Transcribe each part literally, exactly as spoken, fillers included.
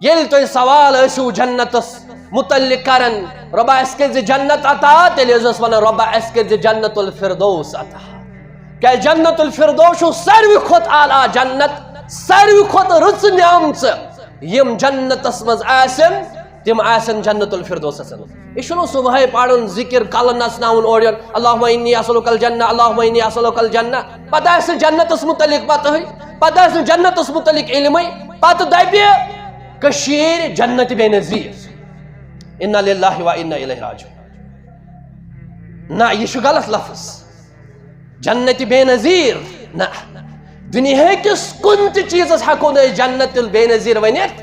ییٚلہِ تُہۍ سوال ٲسِو جنتس متعلق کران، "رۄبا، اَسہِ کٔرۍ زِ جنت عطا"، تیٚلہِ حظ ٲس ونان، "رۄبا، اَسہِ کٔرۍ زِ جنت الفردوس عطا"۔ کیازِ جنت الفردوس چھُ ساروی کھۄتہٕ اعلیٰ جنت، ساروی کھۄتہٕ رٕژ نعمژٕ۔ یِم جنتس منٛز آسن، تِم آسن جنت الفردوسس منٛز۔ یہِ چھُنہٕ صبحٲے پرُن ذکر، کلہٕ نژناوُن اورٕ یورٕ، "اللہم انی اسألک الجنہ، اللہم انی اسألک الجنہ"۔ پتہٕ آسہِ نہٕ جنتس متعلق پتہٕے، پتہٕ آسہِ نہٕ جنتس متعلق علمٕے، پتہٕ دپہِ کٔشیٖر جنت بے نظیر۔ انا للہ و انا الیہ راجعون۔ نہ، یہِ چھُ غلط لفظ۔ جنت بے نظیر، نہ۔ دُنیا کِس کُنہِ تہِ چیٖزس ہٮ۪کو نہٕ أسۍ جنت بے نظیر ؤنِتھ،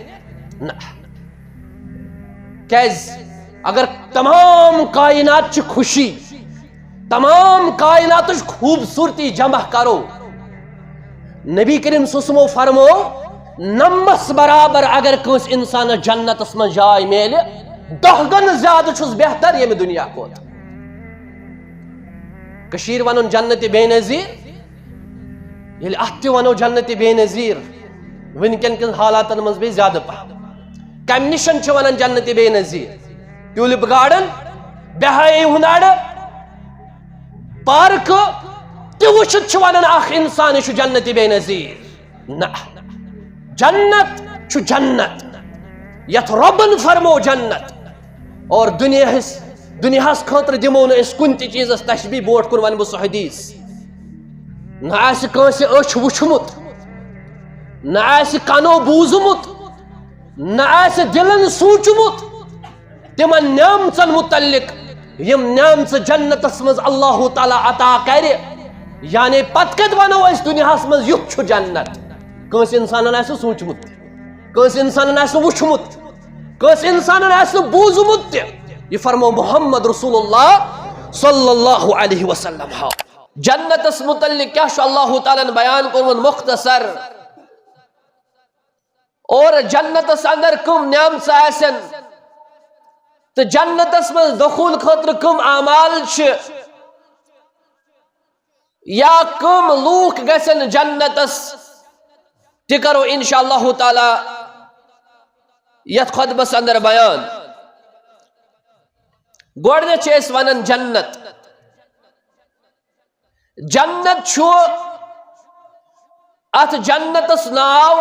نہ۔ کیازِ؟ اگر تمام کائنات چہِ خوشی، تمام کائناتٕچ خوٗبصوٗرتی جمع کرو، نبی کریم صلی اللہ علیہ وسلمو فرمو، نمس برابر اگر کٲنٛسہِ انسانس جنتس منٛز جاے میلہِ، دہ گنہٕ زیادٕ چھُس بہتر ییٚمہِ دُنیا کھۄتہٕ۔ کٔشیٖرِ ونُن جنت بے نظیر، ییٚلہِ اتھ تہِ ونو جنت بے نظیر، وٕنکٮ۪ن کٮ۪ن حالاتن منٛز بیٚیہِ زیادٕ پہم۔ کمہِ نِشن چھِ ونان جنت بے نظیر؟ ٹیولپ گارڈن، بہایے ہُنڈ، پارکہٕ تہِ وٕچھِتھ چھُ ونان اکھ انسان، یہِ چھُ جنت بے نظیر۔ نہ، جنت چھُ جنت، یتھ رۄبن فرمو جنت۔ اور دُنیاہس، دُنیاہس خٲطرٕ دِمو نہٕ أسۍ کُنہِ تہِ چیٖزس تشبیہ۔ برونٛٹھ کُن ونہٕ بہٕ سُہ حدیث۔ نہ آسہِ کٲنٛسہِ أچھ وُچھمُت، نہ آسہِ کنو بوٗزمُت، نہ آسہِ دِلن سوٗنٛچمُت تِمن نعمژن متعلق، یِم نعمژٕ جنتس منٛز اللہ تعالیٰ عطا کرِ۔ یعنی پتہٕ کتہِ ونو أسۍ دُنیاہس منٛز یُتھ چھُ جنت؟ کٲنٛسہِ انسانن آسہِ نہٕ سوٗنٛچمُت تہِ، کٲنٛسہِ انسانن آسہِ نہٕ وُچھمُت تہِ، کٲنٛسہِ انسانن آسہِ نہٕ بوٗزمُت تہِ۔ یہِ فرمو محمد رسول اللہ صلی اللہ علیہ وسلم۔ ہاو، جنتس متعلق کیٛاہ چھُ اللہ تعالیٰ ہن بیان کوٚرمُت مختصر؟ اور جنتس اندر کم نعمژٕ آسن تہٕ جنتس منٛز دخول خٲطرٕ کم اعمال چھِ، یا کم لوٗکھ گژھن جنتس، تہِ کرو انشاء اللہ تعالیٰ یتھ خطبس اندر بیان۔ گۄڈٕنیتھ چھِ أسۍ ونان جنت۔ جنت چھُ، اتھ جنتس ناو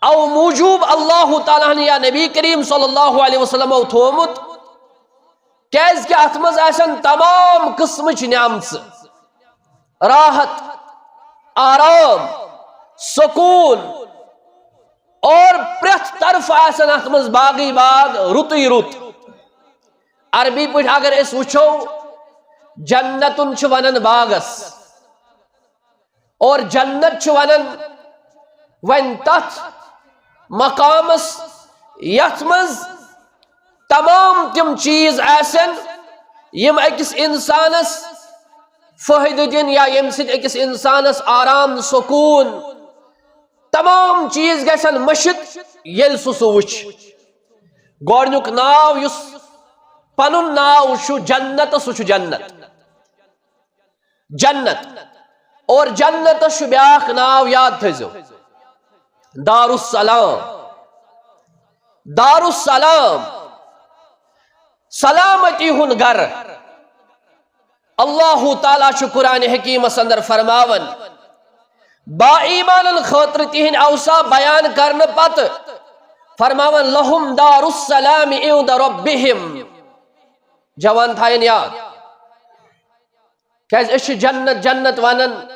او موجوب اللہ تعالیٰ ہن یا نبی کریم صلی اللہ علیہ وسلمو تھوومُت، کیازِ کہِ اتھ منٛز آسن تمام قٕسمٕچ نعمژٕ، راحت، آرام، سکوٗن، اور پرٛٮ۪تھ طرفہٕ آسن اتھ منٛز باغٕے باغ، رُتُے رُت۔ عربی پٲٹھۍ اگر أسۍ وٕچھو، جنتُن چھِ ونان باغس، اور جنت چھِ ونان وۄنۍ تتھ مقامس یتھ منٛز تمام تِم چیٖز آسن یِم أکِس انسانس فٲیدٕ دِن یا ییٚمہِ سۭتۍ أکِس انسانس آرام، سکوٗن، تمام چیٖز گژھن مٔشِتھ ییٚلہِ سُہ سُہ وٕچھِ۔ گۄڈٕنیُک ناو یُس پنُن ناو چھُ جنت، سُہ چھُ جنت۔ جنت۔ اور جنتس چھُ بیاکھ ناو، یاد تھٲیزیو، دارالسلام۔ دارالسلام، سلامتی ہُنٛد گرٕ۔ اللہ تعالیٰ چھُ قرآن حکیمس اندر فرماوان، با ایمانن خٲطرٕ تِہنٛدۍ اوصاف بیان کرنہٕ پتہٕ فرماوان، "لہم دار السلام عند ربہم"۔ جوان تھاین یاد، کیازِ أسۍ چھِ جنت جنت ونان،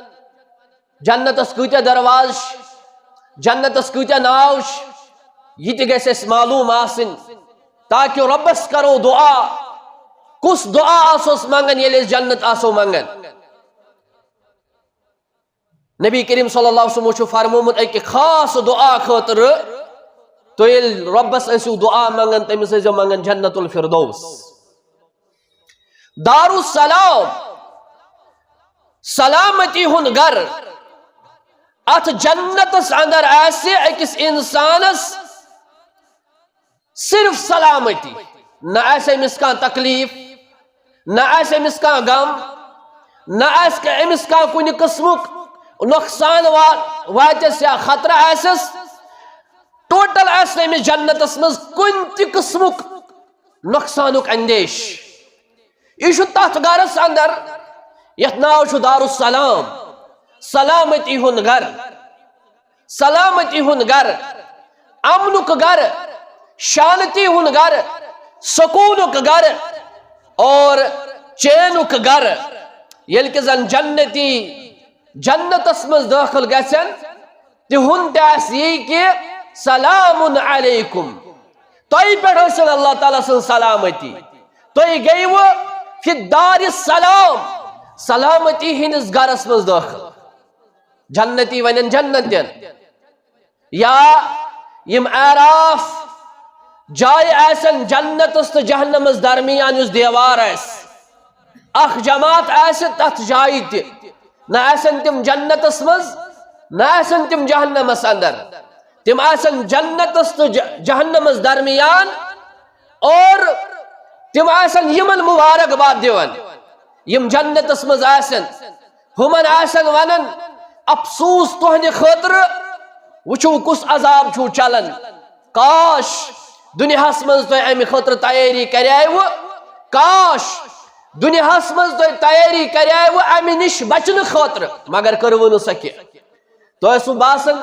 جنتس کۭتیاہ دروازٕ چھِ، جنتس کۭتیاہ ناو چھِ، یہِ تہِ گژھِ اَسہِ معلوم آسٕنۍ، تاکہِ رۄبس کرو دعا، کُس دعا آسوس منگان ییٚلہِ أسۍ جنت آسو منگان۔ نبی کریم صلی اللہ علیہ وسلمو چھُ فرمومُت اَکہِ خاص دعا خٲطرٕ، تُہۍ ییٚلہِ رۄبس ٲسِو دعا منگان، تٔمِس ٲسۍزیو منگان جنت الفردوس۔ دارالسلام، سلامتی ہُنٛد گرٕ۔ اتھ جنتس اندر آسہِ أکِس انسانس صرف سلامتی، نہ آسہِ أمِس کانٛہہ تکلیف، نہ آسہِ أمِس کانٛہہ غم، نہ آسہِ کہ أمِس کانٛہہ کُنہِ قٕسمُک نۄقصان وا-، واتٮ۪س یا خطرٕ آسٮ۪س۔ ٹوٹل آسہِ نہٕ أمِس جنتس منٛز کُنہِ تہِ قٕسمُک نۄقصانُک اندیش۔ یہِ چھُ تتھ گرس اندر یتھ ناو چھُ دارالسلام، سلامتی ہُنٛد گرٕ، سلامتی ہُنٛد گرٕ، امنُک گرٕ، شانتی ہُنٛد گرٕ، سکوٗنُک گرٕ اور چینُک گرٕ۔ ییٚلہِ کہِ زن جنتی جنتس منٛز دٲخل گژھن، تِہُنٛد تہِ آسہِ یی کہِ سلام علیکم، تۄہہِ پٮ۪ٹھ ٲسِن اللہ تعالیٰ سٕنٛز سلامتی، تُہۍ گٔیوٕ فی دار السلام، سلامتی ہٕنٛدِس گرس منٛز دٲخل۔ جنتی ونن جنتین۔ یا یِم اعراف جایہِ آسن جنتس تہٕ جہنمس درمیان یُس دیوار آسہِ، اکھ جماعت آسہِ تتھ جایہِ تہِ، نہ آسن تِم جنتس منٛز، نہ آسن تِم جہنمس اندر، تِم آسن جنتس تہٕ ج-، جہنمس درمیان، اور تِم آسن یِمن مبارکباد دِوان یِم جنتس منٛز آسن۔ ہُمن آسن ونان، افسوس تُہنٛدِ خٲطرٕ، وٕچھِو کُس عذاب چھُو چلان۔ کاش دُنیاہس منٛز تۄہہِ امہِ خٲطرٕ تیٲری کریوٕ، کاش دُنیاہس منٛز تۄہہِ تیٲری کریوٕ امہِ نِش بچنہٕ خٲطرٕ، مگر کٔروٕ نہٕ سۄ کینٛہہ۔ تۄہہِ اوسوٕ باسان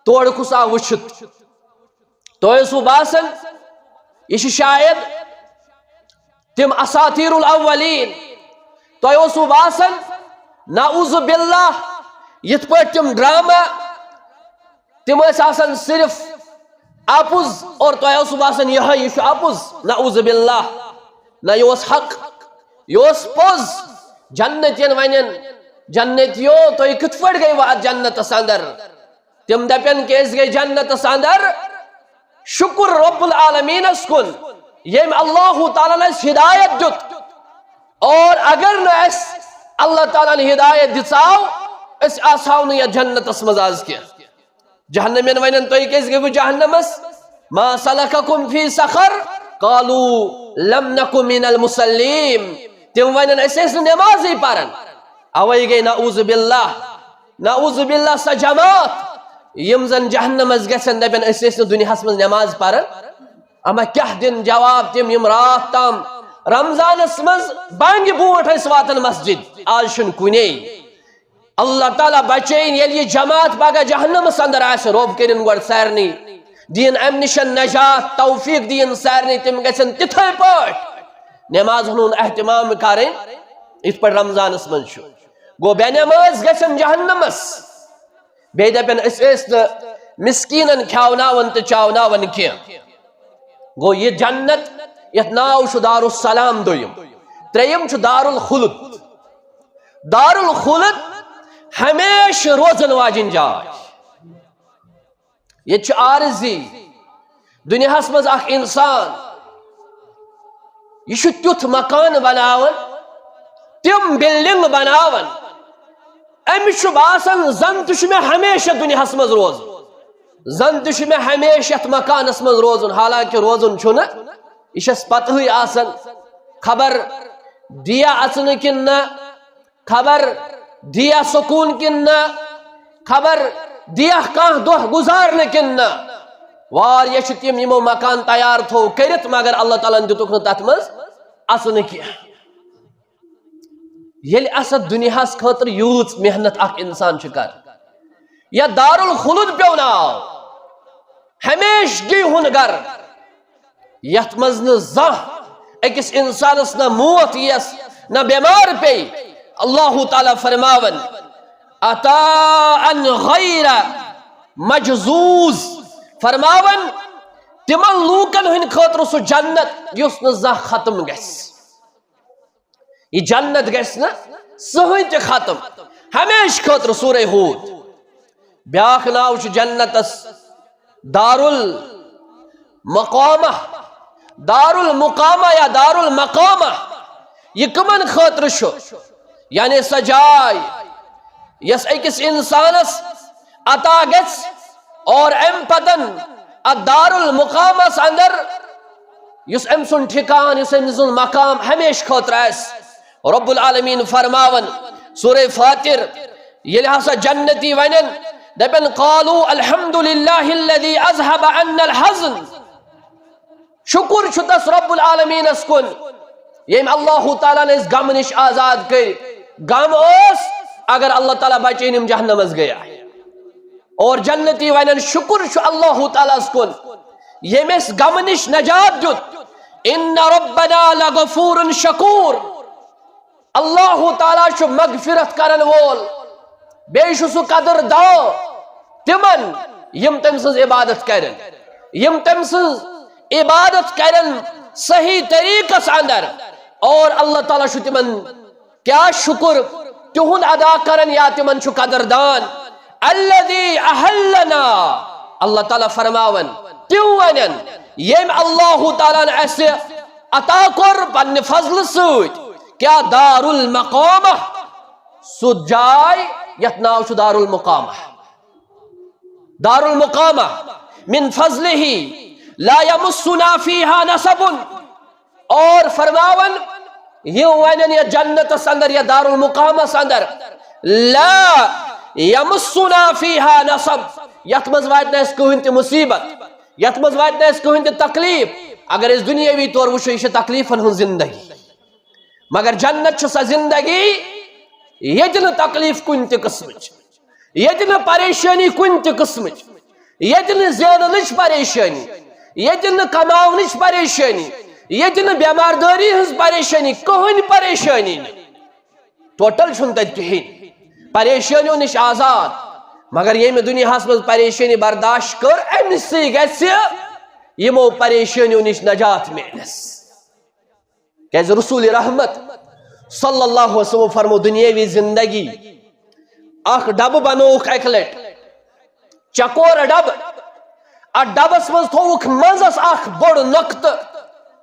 تورٕ کُس آو وٕچھِتھ، تۄہہِ اوسوٕ باسان یہِ چھِ شاید تِم اساطیر الاولین۔ تۄہہِ اوسوٕ باسان، نعوذ باللہ، یِتھ پٲٹھۍ تِم ڈرامہ، تِم ٲسۍ آسان صرف اپُز، اور تۄہہِ اوسوٕ باسان یِہوٚے، یہِ چھُ اپُز، نعوذ باللہ، نہ یہِ اوس حق، یہِ اوس پوٚز۔ جنتین ونن، جنتیو، تُہۍ کِتھ پٲٹھۍ گٔیوٕ اتھ جنتس اندر؟ تِم دپن کہِ أسۍ گٔے جنتس اندر، شکر رب العالمینس کُن، ییٚمۍ اللہ تعالیٰ ہن اسہِ ہدایت دیُت۔ اور اگر نہٕ اسہِ اللہ تعالیٰ ہن ہدایت دِژاو، أسۍ آسہاو نہٕ یتھ جنتس منٛز از کینٛہہ۔ جہنمین ونن، تُہۍ کیازِ گٔیوٕ جہنمس؟ ما سلککم فی سقر؟ قالوا لم نک من المصلین۔ تِم ونن، أسۍ ٲسۍ نہٕ نمازٕے پران۔ اوے گٔے نعوذ باللہ، نعوذ باللہ سۄ جماعت یِم زن جہنمس گژھن، دپن، أسۍ ٲسۍ نہٕ دُنیاہس منٛز نماز پران۔ اما کیاہ دِن جواب تِم یِم راتھ تام رمضانس منٛز بانگہِ برونٹھ ٲسۍ واتان مسجد، آز چھُنہٕ کُنے۔ اللہ تعالیٰ بچٲیِن، ییٚلہِ یہِ جماعت پگاہ جہنمس اندر آسہِ، رۄب کٔرِن گۄڈٕ سارنٕے، دِیِن امہِ نِش نجات، توفیق دِیِن سارنٕے، تِم گژھن تِتھے پٲٹھۍ نماز ہُنٛد اہتمام کرٕنۍ، یِتھ پٲٹھۍ رمضانس منٛز چھُ۔ گوٚو، بے نماز گژھن جہنمس، بیٚیہِ دپن، أسۍ ٲسۍ نہٕ مسکیٖنن کھیاوناوان تہٕ چاوناوان کینٛہہ۔ گوٚو، یہِ جنت یتھ ناو چھُ دارالسلام دوٚیِم، ترٛیٚیِم چھُ دارالخلد۔ دارالخلد ہمیشہٕ روزن واجیٚنۍ جاے۔ ییٚتہِ چھُ عارضی دُنیاہس منٛز اکھ انسان، یہِ چھُ تیُتھ مکان بناوان، تِم بلڈنگ بناوان، أمِس چھُ باسان زن تہِ چھُ مےٚ ہمیشہٕ دُنیاہس منٛز روزُن، زن تہِ چھُ مےٚ ہمیشہٕ یتھ مکانس منٛز روزُن، حالانکہ روزُن چھُنہٕ۔ یہِ چھس پتہٕے آسان خبر دِیا اژنہٕ کِنہٕ نہ، خبر دِیا سکوٗن کِنہٕ نہ، خبر دِیا کانٛہہ دۄہ گُزارنہٕ کِنہٕ نہ۔ واریاہ چھِ تِم یِمو مکان تیار تھوو کٔرِتھ، مگر اللہ تعالیٰ ہن دِتُکھ نہٕ تتھ منٛز اژنہٕ کینٛہہ۔ ییٚلہِ اسہِ دُنیاہس خٲطرٕ یۭژ محنت اکھ انسان چھُ کران، یا دارالخلود پیوٚو ناو، ہمیشگی ہُنٛد گرٕ، یتھ منٛز نہٕ زانٛہہ أکِس انسانس نہ موت یِیس، نہ بٮ۪مار پیٚیہِ۔ اللہ تعالیٰ فرماون، عطاء غیر مجذوذ، فرماون، تِمن لوٗکن ہٕنٛدِ خٲطرٕ سُہ جنت یُس نہٕ زانٛہہ ختم گژھِ۔ یہِ جنت گژھِ نہٕ زٕہٕنۍ تہِ ختم، ہمیشہٕ خٲطرٕ۔ سورہ ہود۔ بیاکھ ناو چھُ جنتس دارالمقامہ، دارالمقامہ یا دارالمقامہ۔ یہِ کٕمن خٲطرٕ چھُ؟ یعنی سۄ جاے یۄس أکِس انسانس عطا گژھِ، اور امہِ پتن اتھ دارالمقامس اندر یُس أمۍ سُنٛد ٹھکان، یُس أمۍ سُنٛد مقام ہمیشہٕ خٲطرٕ آسہِ۔ رب العالمین فرماون سورہ فاطر، ییٚلہِ ہسا جنتی ونن، دپن، قالوا الحمد للہ الذی اذهب عنا الحزن۔ شکر چھُ تس رب العالمینس کُن، ییٚمۍ اللہ تعالیٰ ہن أسۍ غمہٕ نِش آزاد کٔرۍ۔ غم اوس، اگر اللہ تعالیٰ بچٲوِن، یِم جہنمس گٔیے۔ اور جنتی ونن، شکر چھُ اللہ تعالیٰ ہس کُن، ییٚمۍ أسۍ غمہٕ نِش نجات دیُت۔ ان ربنا لغفور شکور۔ اللہ تعالیٰ چھُ مغفرت کرن وول، بیٚیہِ چھُ سُہ قدر دان تِمن، یِم تٔمۍ سٕنٛز عبادت کرن، یِم تٔمۍ سٕنٛز عبادت کرن صحیح طریقس اندر۔ اور اللہ تعالیٰ چھُ تِمن کیا شکر تِہُنٛد ادا کرن یا تِمن چھُ قدر دان۔ الذی احلنا، اللہ تعالیٰ فرماون، تِم ونن، ییٚمۍ اللہ تعالیٰ ہن اسہِ عطا کوٚر پننہِ فضلہٕ سۭتۍ، کیا دار المقامہ، سُہ جاے یتھ ناو چھُ دار المقامہ۔ دار المقامہ، من فضلہ لا یمسنا فیہا نصب۔ اور فرماون، یہِ ونن یتھ جنتس اندر، یتھ دار المقامس اندر، لا یمسنا فیہا نصب، یتھ منٛز واتہِ نہٕ اسہِ کٕہٕنۍ تہِ مصیبت، یتھ منٛز واتہِ نہٕ اسہِ کٕہٕنۍ تہِ تکلیف۔ اگر أسۍ دُنیٲوی طور وٕچھو، یہِ چھِ تکلیفن ہٕنٛز زندگی، مگر جنت چھِ سۄ زندگی ییٚتہِ نہٕ تکلیف کُنہِ تہِ قٕسمٕچ، ییٚتہِ نہٕ پریشٲنی کُنہِ تہِ قٕسمٕچ، ییٚتہِ نہٕ زیننٕچ پریشٲنی، ییٚتہِ نہٕ کماونٕچ پریشٲنی، ییٚتہِ نہٕ بٮ۪مار دٲری ہٕنٛز پریشٲنی، کٕہٕنۍ پریشٲنی نہٕ۔ ٹوٹل چھُنہٕ تتہِ کِہیٖنۍ۔ پریشٲنیو نِش آزاد۔ مگر ییٚمہِ دُنیاہس منٛز پریشٲنی برداشت کٔر، أمِس سٕے گژھِ یِمو پریشٲنیو نِش نجات میلنس۔ کیازِ رسول رحمت صلی اللہ علیہ وسلم فرمو، دنیاوی زندگی اکھ ڈبہٕ بنووُکھ اکہِ لٹہِ، چکور ڈبہٕ۔ اتھ ڈبس منٛز تھووُکھ منٛزس اکھ بوٚڑ نۄقطہٕ،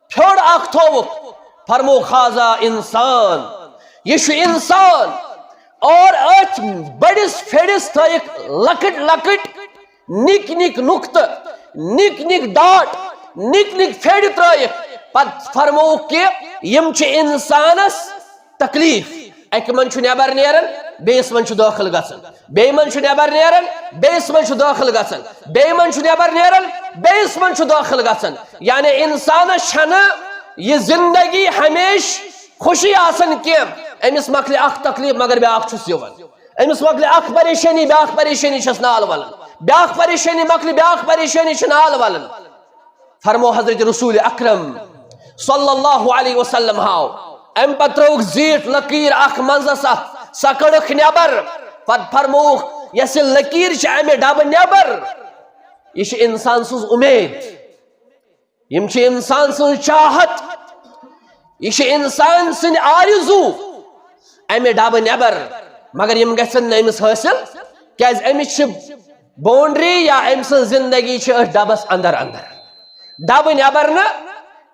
پھیوٚر اکھ تھووُکھ۔ فرمو، ہذا انسان، یہِ چھُ انسان۔ اور أتھۍ بٔڑِس پھیرِس تھٲیِکھ لۄکٕٹۍ لۄکٕٹۍ نِکۍ نِکۍ نُقطہٕ، نِکۍ نِکۍ ڈاٹ، نِکۍ نِکۍ پھیرِ ترٲیِکھ۔ پتہٕ فرمووُکھ کہِ یِم چھِ انسانس تکلیف۔ اکہِ منٛز چھُ نٮ۪بر نیران، بیٚیِس منٛز چھُ دٲخل گژھان، بیٚیہِ منٛز چھُ نٮ۪بر نیران، بیٚیِس منٛز چھُ دٲخل گژھان، بیٚیہِ منٛز چھُ نٮ۪بر نیران، بیٚیِس منٛز چھُ دٲخل گژھان۔ یعنی انسانس چھنہٕ یہِ زندگی ہمیشہٕ خوشی آسان کینٛہہ۔ أمِس مۄکلہِ اکھ تکلیف، مگر بیٛاکھ چھُس یِوان۔ أمِس مۄکلہِ اکھ پریشٲنی، بیٛاکھ پریشٲنی چھس نال ولان، بیٛاکھ پریشٲنی مۄکلہِ، بیٛاکھ پریشٲنی چھِ نال ولان۔ فرمو حضرت رسول اکرم صلی اللہ علیہ وسلم ہاو، امہِ پتہٕ ترٲوٕکھ زیٖٹھ لکیٖر اکھ منٛزس اتھ، سۄ کٔڑٕکھ نٮ۪بر۔ پتہٕ فرمووُکھ، یۄس یہِ لکیٖر چھِ امہِ ڈبہٕ نٮ۪بر، یہِ چھِ انسان سٕنٛز اُمید، یِم چھِ انسان سٕنٛز چاہت، یہِ چھِ انسان سٕنٛدۍ آرزو امہِ ڈبہٕ نٮ۪بر، مگر یِم گژھن نہٕ أمِس حٲصِل، کیازِ أمِس چھِ باؤنڈری یا أمۍ سٕنٛز زندگی چھِ أتھۍ ڈبس اندر اندر۔ ڈبہٕ نٮ۪بر نہٕ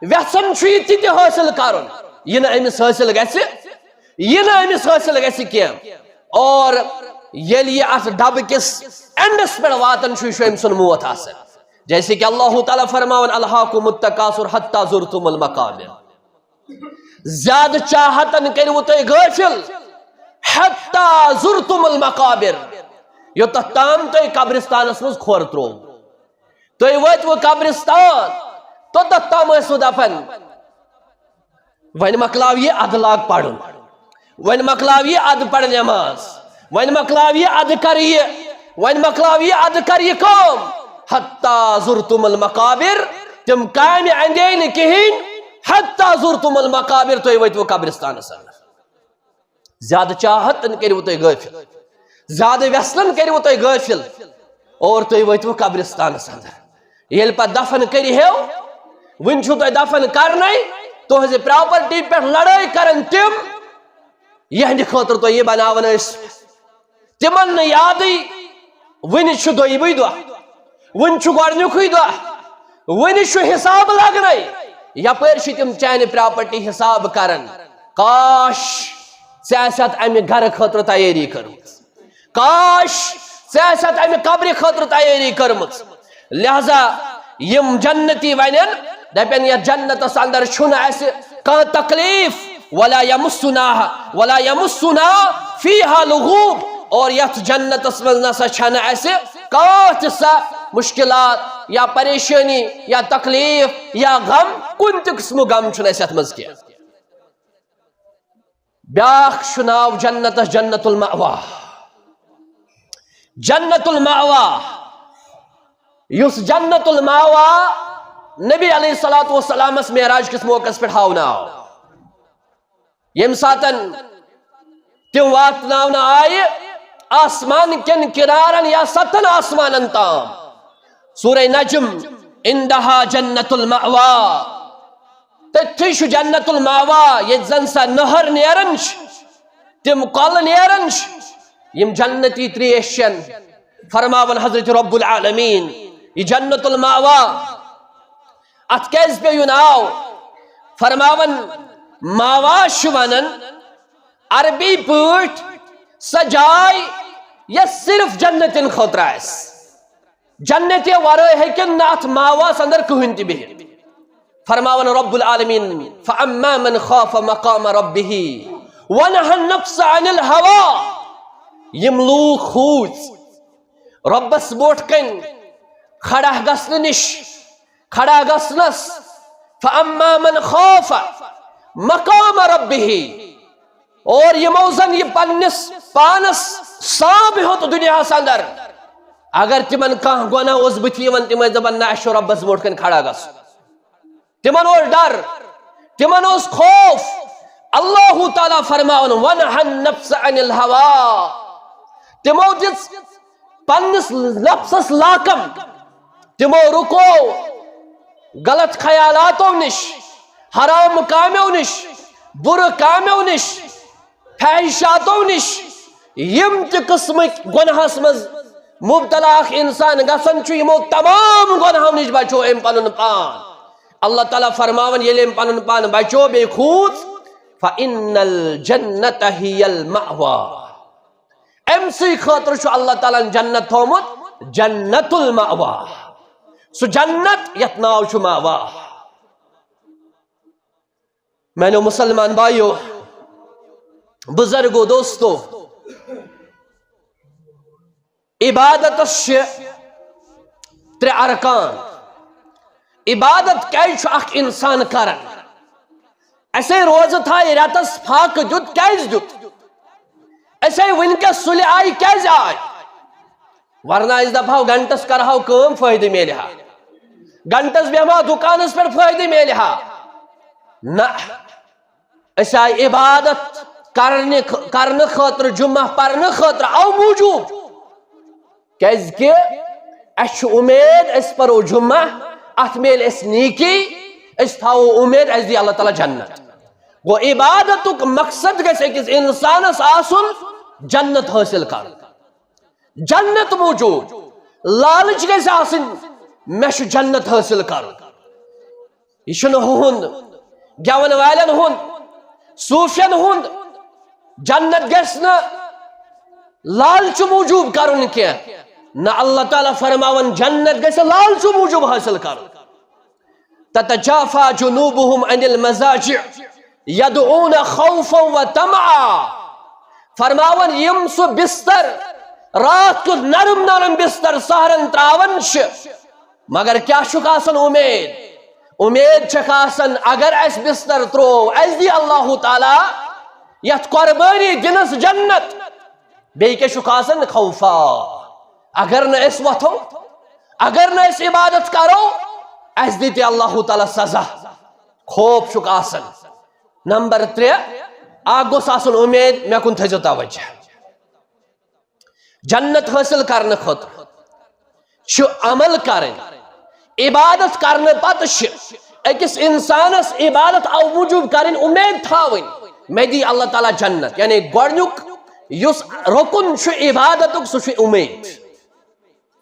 وٮ۪ژھان چھُ یہِ تہِ تہِ حٲصِل کرُن، یہِ نہٕ أمِس حٲصِل گژھِ، یہِ نہٕ أمِس حٲصِل گژھِ کینٛہہ۔ اور ییٚلہِ یہِ اتھ ڈبہٕ کِس اینڈس پٮ۪ٹھ واتان چھُ، یہِ چھُ أمۍ سُنٛد موت آسان۔ جیسے کہ اللہ تعالیٰ فرماوان، الہاکم التکاثر حتی زرتم المقابر۔ زیادٕ چاہتن کٔرِو تُہۍ غٲفِل، حتی زرتم المقابر، یوٚتتھ تام تۄہہِ قبرستانس منٛز کھۄر ترٛوو۔ تُہۍ وٲتِوٕ قبرستان، توٚتتھ تام ٲسِو دپان، وۄنۍ مۄکلاو یہِ، ادٕ لاگ پرُن۔ وۄنۍ مۄکلاو یہِ، ادٕ پرِ نٮ۪ماز۔ وۄنۍ مۄکلاو یہِ، ادٕ کر یہِ۔ وۄنۍ مۄکلاو یہِ، ادٕ کر یہِ کٲم۔ حتی زرتم المقابر، تِم کامہِ اندے نہٕ کِہیٖنۍ۔ حتی زرتم المقابر، تُہۍ وٲتِو قبرستانس اندر۔ زیادٕ چاہتن کٔرِو تُہۍ غٲفِل، زیادٕ وٮ۪ژھن کٔرِو تُہۍ غٲفِل، اور تُہۍ وٲتِو قبرستانس اندر۔ ییٚلہِ پتہٕ دفن کٔرِہو، وُنہِ چھُو تۄہہِ دفن کرنے، تُہنزِ پراپرٹی پٮ۪ٹھ لڑٲے کرن تِم، یہندِ خٲطرٕ تۄہہِ یہِ بناوان ٲسۍ۔ تِمن نہٕ یادٕے، وُنہِ چھُ دۄیمُے دۄہ، وُنہِ چھُ گۄڈنیُکُے دۄہ، وُنہِ چھُ حساب لگنے۔ یپٲرۍ چھِ تِم چانہِ پراپرٹی حساب کران۔ کاش، ژےٚ آسہِ ہتھ امہِ گرٕ خٲطرٕ تیٲری کٔرمٕژ۔ کاش، ژےٚ آسہِ ہتھ امہِ قبرِ خٲطرٕ تیٲری کٔرمٕژ۔ لہذا یِم جنتی ونن، دپن، یتھ جنتس اندر چھُنہٕ اسہِ کانٛہہ تکلیف، ولا یمسنا، ولا یمسنا فیہا لغوب، اور یتھ جنتس منٛز نسا چھنہٕ اسہِ کانٛہہ تہِ سۄ مشکلات یا پریشٲنی یا تکلیف یا غم، کُنہِ تہِ قٕسمُک غم چھُنہٕ اسہِ یتھ منٛز کینٛہہ۔ بیاکھ چھُ ناو جنتس جنت المأوا۔ جنت المأوا، یُس جنت المأوا نبی علیہ الصلوۃ والسلامس معراج کِس موقعس پٮ۪ٹھ ہاونہٕ آو، ییٚمہِ ساتن تِم واتناونہٕ آیہِ آسمان کٮ۪ن کنارن یا ستن آسمانن تام۔ سورہ نجم، عندہا جنت المأوا، تٔتھی چھُ جنت المأوا، ییٚتہِ زن سۄ نہر نیران چھِ، تِم کۄلہٕ نیران چھِ، یِم جنتی تریش چٮ۪ن۔ فرماوان حضرت رب العالمین، یہِ جنت المأوا، اتھ کیازِ پیوٚو یہِ ناو؟ فرماوان، مأوا چھِ ونان عربی پٲٹھۍ سۄ جاے یۄس صرف جنتین خٲطرٕ آسہِ۔ جنتیو ورٲے ہیٚکن نہٕ اتھ مأواہس اندر کٕہٕنۍ تہِ بِہِتھ۔ فرماوان رب العالمین، فأما من خاف مقام ربه ونهى النفس عن الهوى۔ یِم لوٗکھ کھوٗژ رۄبس برونٛٹھ کنۍ کھڑا گژھنہٕ نِش، کھڑا گژھنس، فأما من خاف مقام ربه، اور یِمو زن یہِ پننِس پانس سانپ ہیوٚت دُنیاہس اندر، اگر تِمن کانٛہہ گۄناہ اوس بٕتھِ یِوان، تِم ٲسۍ دپان، نہ، اسہِ چھُ رۄبس برونٛٹھ کنۍ کھڑا گژھُن۔ تِمن اوس ڈر، تِمن اوس خوف۔ اللہ تعالیٰ فرماوان، ونہى النفس عن الهوى، تِمو دِژ پننِس نفسس لاکم، تِمو رُکو غلط خیالاتو نِش، حرام کامیو نِش، بُرٕ کامیو نِش، فحشاتو نِش۔ یِم تہِ قٕسمٕکۍ گۄناہس منٛز مبتلا اکھ انسان گژھان چھُ، یِمو تمام گۄناہو نِش بچو أمۍ پنُن پان۔ اللہ تعالیٰ فرماوان، ییٚلہِ أمۍ پنُن پان بچو بیٚیہِ کھوٗژ، فإن الجنة هي المأوى۔ أمۍ سٕے خٲطرٕ چھُ اللہ تعالیٰ ہن جنت تھوٚومُت جنت المأوى، سُہ جنت یتھ ناو چھُ مأوا۔ میانیو مسلمان بایو، بزرگو، دوستو، عبادتس چھِ ترٛےٚ ارکان۔ عبادت کیازِ چھُ اکھ انسان کران؟ اسے روزٕ تھایہِ رٮ۪تس فاقہٕ دیُت، کیازِ دیُت؟ اسے وٕنکیٚس سُلہِ آیہِ، کیازِ آیہِ؟ ورنہ أسۍ دپہو گھنٹس کرہو کٲم، فٲیدٕ میلہِ ہا۔ گھنٹس بیٚہمہو دُکانس پٮ۪ٹھ، فٲیدٕ میلہِ ہا۔ نہ، أسۍ آیہِ عبادت کرنہِ خ-، کرنہٕ خٲطرٕ، جمعہ پرنہٕ خٲطرٕ، او موٗجوٗب۔ کیازِ کہِ اسہِ چھُ اُمید، أسۍ پرو جمعہ، اتھ میلہِ اسہِ نیکی، أسۍ تھاوو اُمید، اسہِ دی اللہ تعالیٰ جنت۔ گوٚو، عبادتُک مقصد گژھِ أکِس انسانس آسُن جنت حٲصِل کرُن۔ جنت موٗجوٗب لالٕچ گژھِ آسٕنۍ، مےٚ چھُ جنت حٲصِل کرُن۔ یہِ چھُنہٕ ہُہُنٛد، گٮ۪وَن والٮ۪ن ہُنٛد، صوٗفیَن ہُنٛد۔ جنت گژھِ نہٕ لالچہٕ موٗجوٗب کرُن کینٛہہ۔ نہ، اللہ تعالیٰ فرماوان، جنت گژھِ لالچہٕ موٗجوٗب حٲصِل کرُن۔ تتجافى جنوبهم عن المضاجع يدعون خوفا وطمعا۔ فرماوان، یِم سُہ بستر، راتھ کیُتھ نرم نرم بستر سحرن تراوان چھِ، مگر کیٛاہ چھُکھ آسان اُمید؟ اُمید چھکھ آسان، اگر اسہِ بستر تروو، اسہِ دی اللہ تعالیٰ یتھ قربٲنی دِنس جنت۔ بیٚیہِ کیٛاہ چھُکھ آسان؟ خوفا۔ اگر نہٕ أسۍ وۄتھو، اگر نہٕ أسۍ عبادت کرو، اسہِ دِتہِ اللہ تعالیٰ سزا۔ خوف چھُکھ آسان۔ نمبر ترٛےٚ، اکھ گوٚژھ آسُن اُمید، مےٚ کُن تھٲیزیو توجہ۔ جنت حٲصِل کرنہٕ خٲطرٕ چھُ عمل کرٕنۍ۔ عبادت کرنہٕ پتہٕ چھِ أکِس انسانس عبادت او موٗجوٗب کرٕنۍ، اُمید تھاوٕنۍ، مےٚ دی اللہ تعالیٰ جنت۔ یعنی گۄڈٕنیُک یُس رُکُن چھُ عبادتُک، سُہ چھُ اُمید۔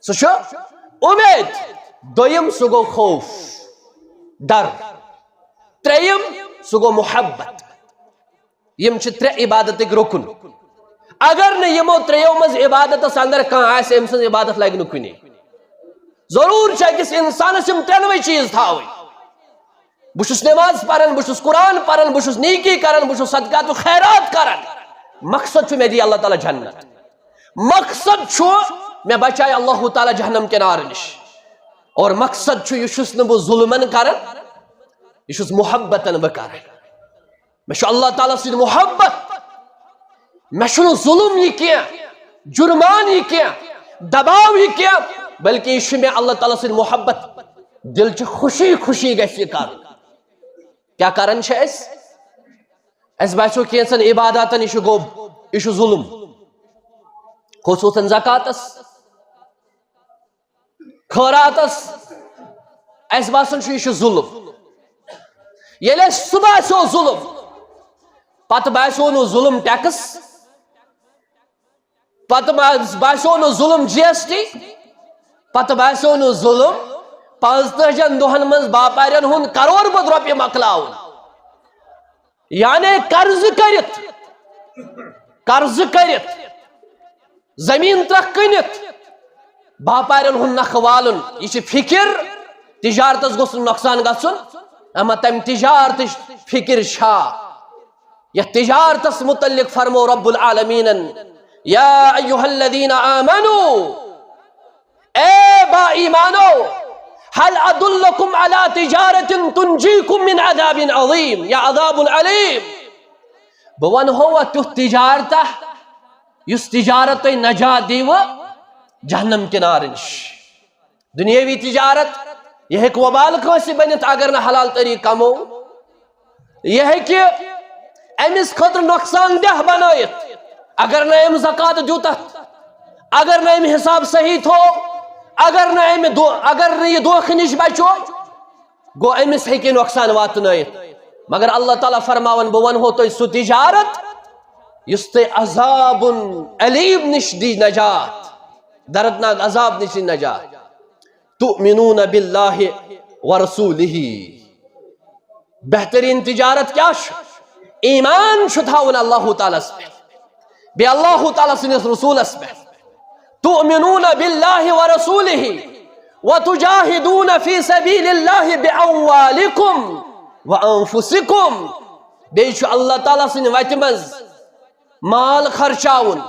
سُہ چھُ اُمید۔ دوٚیِم، سُہ گوٚو خوف، ڈر۔ ترٛیٚیِم، سُہ گوٚو محبت۔ یِم چھِ ترٛےٚ عبادتٕکۍ رُکُن۔ اگر نہٕ یِمو ترٛیٚیو منٛز عبادتس اندر کانٛہہ آسہِ، أمۍ سٕنٛز عبادت لگہِ نہٕ کُنے۔ ضروٗر چھِ أکِس انسانس یِم ترٛٮ۪نوَے چیٖز تھاوٕنۍ۔ بہٕ چھُس نماز پران، بہٕ چھُس قرآن پران، بہٕ چھُس نیکی کران، بہٕ چھُس صدقات و خیرات کران۔ مقصد چھُ، مےٚ دی اللہ تعالیٰ جنت۔ مقصد چھُ مےٚ بچایہِ اللہ تعالیٰ جہنم کِنارٕ نِش۔ اور مقصد چھُ، یہِ چھُس نہٕ بہٕ ظُلمن کران، یہِ چھُس محبتن بہٕ کران۔ مےٚ چھُ اللہ تعالیٰ سۭتۍ محبت، مےٚ چھُنہٕ ظُلم یہِ کینٛہہ، جُرمان یہِ کینٛہہ، دباو یہِ کینٛہہ، بلکہِ یہِ چھُ مےٚ اللہ تعالیٰ سۭتۍ محبت۔ دِل چھِ خوشی خوشی گژھِ یہِ کرُن۔ کیٛاہ کران چھِ أسۍ؟ اَسہِ باسیو کینٛژن عباداتن یہِ چھُ گوٚب، یہِ چھُ ظُلم۔ خصوٗصن زکاتس، خٲراتس، اَسہِ باسان چھُ یہِ چھُ ظُلم۔ ییٚلہِ اَسہِ سُہ باسیو ظُلم، پتہٕ باسیو نہٕ ظُلم ٹیکس، پتہٕ با-، باسیو نہٕ ظُلم جی ایس ٹی، پتہٕ باسیو نہٕ ظُلم پانٛژتٲجِہن دۄہن منٛز باپارٮ۪ن ہُنٛد کرور بوٚد رۄپیہِ مۄکلاوُن۔ یعنی قرضہٕ کٔرِتھ، قرضہٕ کٔرِتھ، زٔمیٖن ترٛکھ کٕنِتھ، باپارٮ۪ن ہُنٛد نکھٕ والُن۔ یہِ چھِ فِکِر، تجارتس گوٚژھ نہٕ نۄقصان گژھُن۔ اما تَمہِ تجارتٕچ فِکِر چھا؟ یَتھ تجارتس متعلق فرمو رب العالمینن، یا ایھا الذین آمنو، اے با ایمانو، هل ادلکم علی تجارت تنجیکم من عذاب عظیم یا عذاب الیم۔ بہٕ ونہو تیُتھ تجارتہ یُس تجارت تۄہہِ نجات دیوٕ جہنم کنارٕ نِش۔ دنیاوی تجارت، یہِ ہیٚکہِ وبال کٲنٛسہِ بٔنِتھ اگر نہٕ حلال طریقہٕ کمو۔ یہِ ہیٚکہِ أمِس خٲطرٕ نۄقصان دہ بنٲیِتھ اگر نہٕ أمۍ زکوٰۃ دیُت اتھ، اگر نہٕ أمۍ حساب صحیح تھوو، اگر نہٕ أمۍ دو-، اگر نہٕ یہِ دھوکہٕ نِش بچو، گوٚو أمِس ہیٚکہِ نۄقصان واتنٲیِتھ۔ مگر اللہ تعالیٰ فرماوان، بہٕ ونہو تۄہہِ سُہ تجارت یُس تۄہہِ عذاب علیم نِش دی نجات، دردناک عذاب نِش دی نجات۔ تؤمنون باللہ ورسولہ۔ بہترین تجارت کیا چھُ؟ ایمان چھُ تھاوُن اللہ تعالیٰ ہس پٮ۪ٹھ، بیٚیہِ اللہ تعالیٰ سٕنٛدِس رسولس پٮ۪ٹھ۔ تؤمنون باللہ ورسولہ وتجاہدون فی سبیل اللہ باموالکم وانفسکم۔ بیٚیہِ چھُ اللہ تعالیٰ سٕنٛدِ وتہِ منٛز مال خرچاوُن،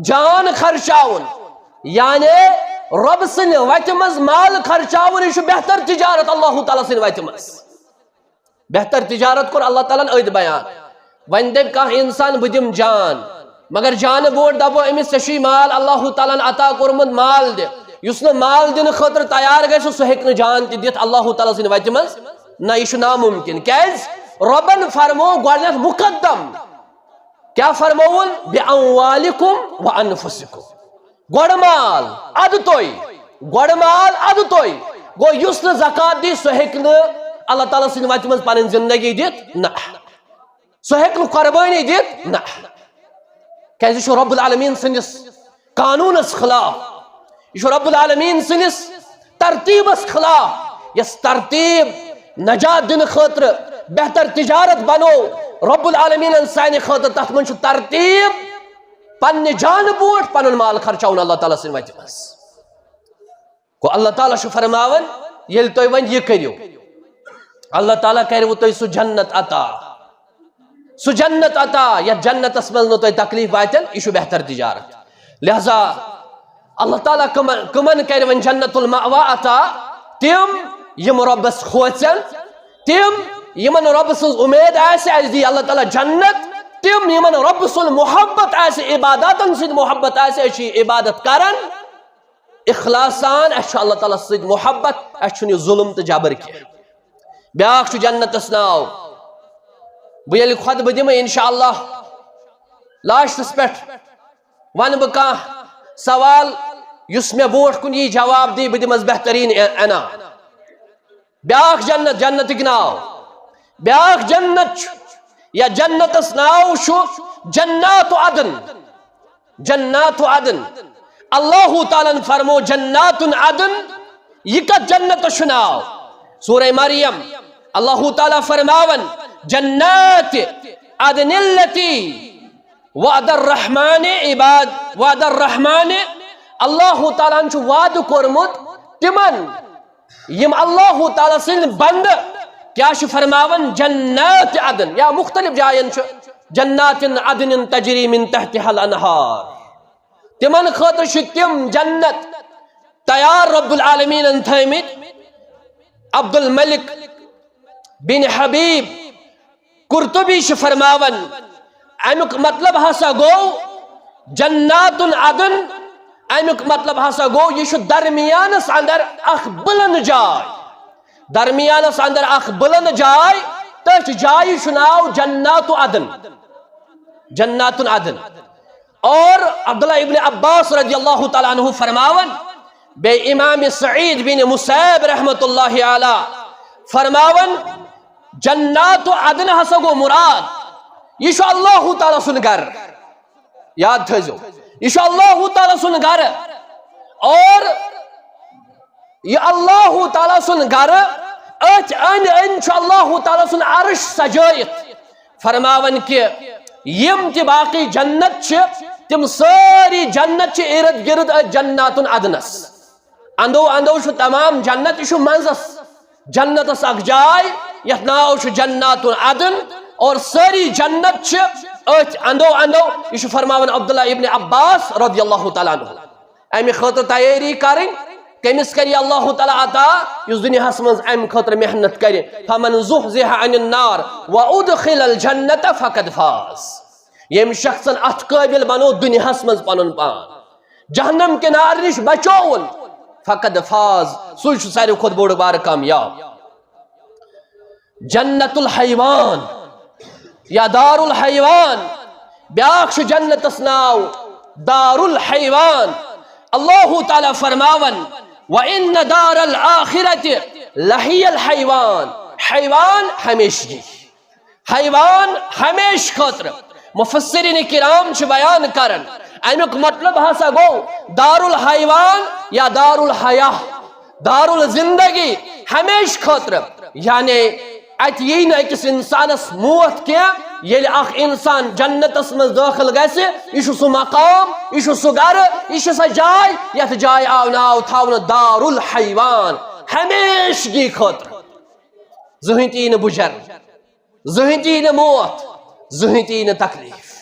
جان خرچاوُن، یعنی رۄب سٕنٛدِ وتہِ منٛز مال خرچاوُن، یہِ چھُ بہتر تجارت اللہ تعالیٰ سٕنٛدِ وتہِ منٛز۔ بہتر تجارت کوٚر اللہ تعالیٰ ہن أتھۍ بیان۔ وۄنۍ دپہِ کانٛہہ انسان، بہٕ دِمہٕ جان، مگر جانہٕ برونٛٹھ دپو أمِس، ژےٚ چھُے مال اللہ تعالیٰ ہن عطا کوٚرمُت، مال دِ۔ یُس نہٕ مال دِنہٕ خٲطرٕ تیار گژھِ، سُہ ہیٚکہِ نہٕ جان تہِ دِتھ اللہ تعالیٰ سٕنٛدِ وتہِ منٛز۔ نہ، یہِ چھُ ناممکن۔ کیازِ؟ رۄبن فرموو گۄڈٕنیتھ مقدم، کیٛاہ فرمووُن؟ بِأَمْوَالِكُمْ وَأَنفُسِكُمْ۔ گۄڈٕ مال، اَدٕ تُہۍ۔ گۄڈٕ مال، اَدٕ تُہۍ۔ گوٚو، یُس نہٕ زکوٰۃ دی، سُہ ہیٚکہِ نہٕ اللہ تعالیٰ سٕنٛدِ وتہِ منٛز پنٕنۍ زندگی دِتھ۔ نہ، سُہ ہیٚکہِ نہٕ قۄربٲنی دِتھ۔ نہ، کیازِ یہِ چھُ رب العالمین سٕنٛدِس قانوٗنس خلاف، یہِ چھُ رب العالمین سٕنٛدِس ترتیٖبس خلاف۔ یۄس ترتیٖب نجات دِنہٕ خٲطرٕ بہتر تجارت بنو رب العالمینن سانہِ خٲطرٕ، تتھ منٛز چھُ ترتیٖب پننہِ جانہٕ برونٛٹھ پنُن مال خرچاوُن اللہ تعالیٰ سٕنٛدِ وتہِ منٛز۔ گوٚو، اللہ تعالیٰ چھُ فرماوان، ییٚلہِ تُہۍ وۄنۍ یہِ کٔرِو، اللہ تعالیٰ کَرِوٕ تۄہہِ سُہ جنت عطا۔ سُہ جنت عطا، یَتھ جنتَس منٛز نہٕ تۄہہِ تکلیٖف واتن، یہِ چھُ بہتر تجارت۔ لہذا اللہ تعالیٰ کٕمن، کٕمن کَرِ وۄنۍ جنت المأوا عطا؟ تِم یِم رۄبَس کھوژن، تِم یِمن رۄبہٕ سٕنٛز اُمید آسہِ، اَسہِ دی اللہ تعالیٰ جنت، تِم یِمن رۄبہٕ سُنٛد محبت آسہِ، عباداتن سۭتۍ محبت آسہِ، أسۍ چھِ یہِ عبادت کران اخلاص سان، اَسہِ چھُ اللہ تعالیٰ سۭتۍ محبت، اَسہِ چھُنہٕ یہِ ظُلُم تہٕ جبر کینٛہہ۔ بیٛاکھ چھُ جنتس ناو۔ بہٕ ییٚلہِ خطبہٕ دِمہٕ انشاءاللہ لاسٹس پٮ۪ٹھ، وَنہٕ بہٕ کانٛہہ سوال، یُس مےٚ برونٛٹھ کُن یی جواب دی، بہٕ دِمس بہتریٖن اع-، انعام۔ بیٛاکھ جنت، جنتٕکۍ ناو۔ بیٛاکھ جنت چھُ، یا جنتس ناو چھُ جنات عدن۔ جنات عدن۔ اللہ تعالیٰ ہن فرمو جنات عدن، یہِ کتھ جنتس چھُ ناو؟ سورہ مریم، اللہ تعالیٰ فرماون، جنات عدن التي وعد الرحمن عباد، وعد الرحمن، اللہ تعالیٰ ہن چھُ وعدٕ کوٚرمُت تِمن، یِم اللہ تعالیٰ سٕنٛدۍ بندٕ کیٛاہ چھِ فرماوان؟ جنات عدن، یا مختلف جاین چھُ جنات عدن تجری من تحتها الانہار۔ تِمن خٲطرٕ چھِ تِم جنت تیار رب العالمیٖنن تھٲومٕتۍ۔ عبد الملک بن حبیب قرطبی چھِ فرماوان، اَمیُک مطلب ہسا گوٚو جنات عدن، اَمیُک مطلب ہسا گوٚو یہِ چھُ درمیانس اندر اکھ بُلند جاے، درمیانس اندر اکھ بُلند جاے، تٔتھۍ جایہِ چھُ ناو جنات عدن، جنات عدن۔ اور عبداللہ ابن عباس رضی اللہ تعالیٰ عنہ فرماوان، بیٚیہِ امام سعید بن مسیب رحمت اللہ علیہ فرماوان، جنات عدن ہسا گوٚو مراد، یہِ چھُ اللہ تعالیٰ سُنٛد گرٕ۔ یاد تھٲیزیو، یہِ چھُ اللہ تعالیٰ سُنٛد گرٕ۔ اور یہِ اللہ تعالیٰ سُنٛد گرٕ، أتھۍ أنٛدۍ أنٛدۍ چھُ اللہ تعالیٰ سُنٛد عرش سجٲیِتھ۔ فرماوان کہِ یِم تہِ باقٕے جنت چھِ، تِم سٲری جنت چھِ ارد گرد أتھۍ جنات عدنس۔ اندو اندو چھُ تمام جنت، یہِ چھُ منٛزس جنتس اکھ جاے، یتھ ناو چھُ جنات عدن۔ اور سٲری جنت چھِ أتھۍ اندو اندو۔ یہِ چھُ فرماوان عبداللہ ابن عباس رضی اللہ تعالیٰ عنہ۔ امہِ خٲطرٕ تیٲری کرٕنۍ، کٔمِس کرِ اللہ تعالیٰ عطا؟ یُس دُنیاہس منٛز امہِ خٲطرٕ محنت کرِ۔ فمن زحزح عن النار وادخل الجنة فقد فاز۔ ییٚمۍ شخصن اتھ قٲبل بنوو دُنیاہس منٛز پنُن پان، جہنم کہِ نارٕ نِش بچووُن، فقد فاز، سُے چھُ ساروی کھۄتہٕ بوٚڑ بارٕ کامیاب۔ جنت الحیوان یا دار الحیوان، بیاکھ چھُ جنتس ناو دار الحیوان۔ اللہ تعالیٰ فرماوان، وَإِنَّ دَارَ الْآخِرَةِ لَهِيَ الْحَيْوَانُ۔ حیوان ہمیشگی، حیوان ہمیشہٕ خٲطرٕ۔ مفسرین کرام چھِ بیان کران، امیُک مطلب ہسا گوٚو دار الحیوان یا دار الحیاہ، دار الزندگی، ہمیشہٕ خٲطرٕ۔ یعنی اتہِ یی نہٕ أکِس انسانس موت کینٛہہ۔ ییٚلہِ اکھ انسان جنتس منٛز دٲخل گژھِ، یہِ چھُ سُہ مقام، یہِ چھُ سُہ گرٕ، یہِ چھِ سۄ جاے یتھ جایہِ آو ناو تھاونہٕ دار الحیوان، ہمیشگی خٲطرٕ۔ زٕہٕنۍ تہِ یی نہٕ بُجر، زٕہٕنۍ تہِ یی نہٕ موت، زٕہٕنۍ تہِ یی نہٕ تکلیف۔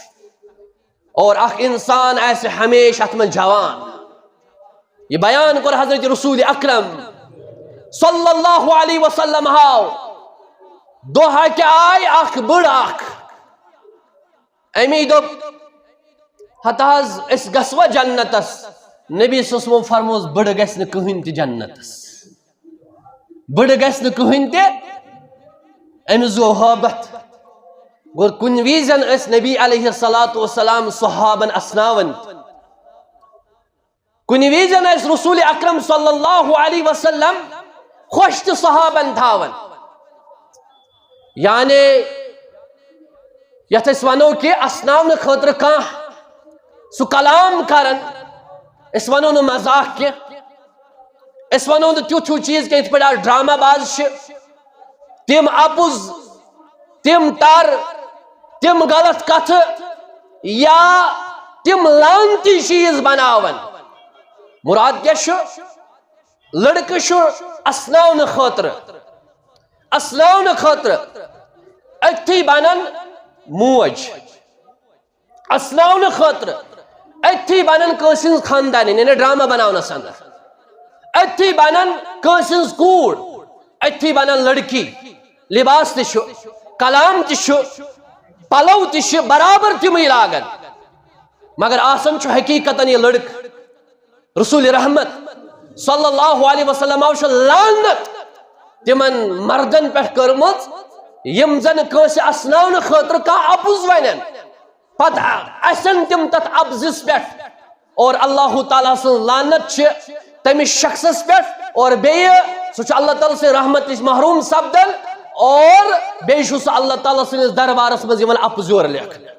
اور اکھ انسان آسہِ ہمیشہ اتھ منٛز جوان۔ یہِ بیان کوٚر حضرت رسول اکرم صلی اللہ علیہ وسلم ہاو۔ دۄہ اکہِ آے اکھ بٔڑ اکھ، امی دوٚپ، ہتہٕ حظ أسۍ گژھوا جنتس؟ نبی صلی اللہ علیہ وسلمو فرمووس، بٔڑ گژھِ نہٕ کٕہٕنۍ تہِ جنتس۔ بٔڑ گژھِ نہٕ کٕہٕنۍ تہِ۔ أمِس گوٚو ہٲبتھ۔ گوٚو کُنہِ وِزٮ۪ن ٲسۍ نبی علیہ الصلوۃ والسلام صحابن اسناوان۔ کُنہِ وِزٮ۪ن ٲسۍ رسول اکرم صلی اللہ علیہ وسلم خۄش تہِ صحابن تھاوان۔ یعنی یتھ أسۍ ونو کہِ اسناونہٕ خٲطرٕ کانٛہہ سُہ کلام کران، أسۍ ونو نہٕ مذاق کینٛہہ، أسۍ ونو نہٕ تیُتھ ہیوٗ چیٖز کینٛہہ یِتھ پٲٹھۍ آز ڈرامہ باز چھِ، تِم اپُز، تِم ٹر، تِم غلط کتھٕ یا تِم لعنتی چیٖز بناوان۔ مراد کیٛاہ چھُ؟ لڑکہٕ چھُ اسناونہٕ خٲطرٕ، اسناونہٕ خٲطرٕ أتھی بنان موج، اسناونہٕ خٲطرٕ أتھی بنان کٲنٛسہِ ہٕنٛز خاندارِنۍ، یعنی ڈرامہ بناونس اندر۔ أتھی بنان کٲنٛسہِ ہٕنٛز کوٗر، أتھی بنان لڑکی۔ لباس تہِ چھُ، کلام تہِ چھُ، پلو تہِ چھِ برابر تِمٕے لاگان، مگر آسان چھُ حقیقتاً یہِ لڑکہٕ۔ رسول رحمت صلی اللہ علیہ وسلم چھُ لعنت تِمن مردن پٮ۪ٹھ کٔرمٕژ، یِم زن کٲنٛسہِ اسناونہٕ خٲطرٕ کانٛہہ اپُز ونن، پتہٕ اسن تِم تتھ اپزس پٮ۪ٹھ۔ اور اللہ تعالیٰ سٕنٛز لعنت چھِ تٔمِس شخصس پٮ۪ٹھ، اور بیٚیہِ سُہ چھُ اللہ تعالیٰ سٕنٛز رحمت نِش محروم سپدان، اور بیٚیہِ چھُ سُہ اللہ تعالیٰ سٕنٛدِس دربارس منٛز یِوان اپُز یورٕ لیکھنہٕ۔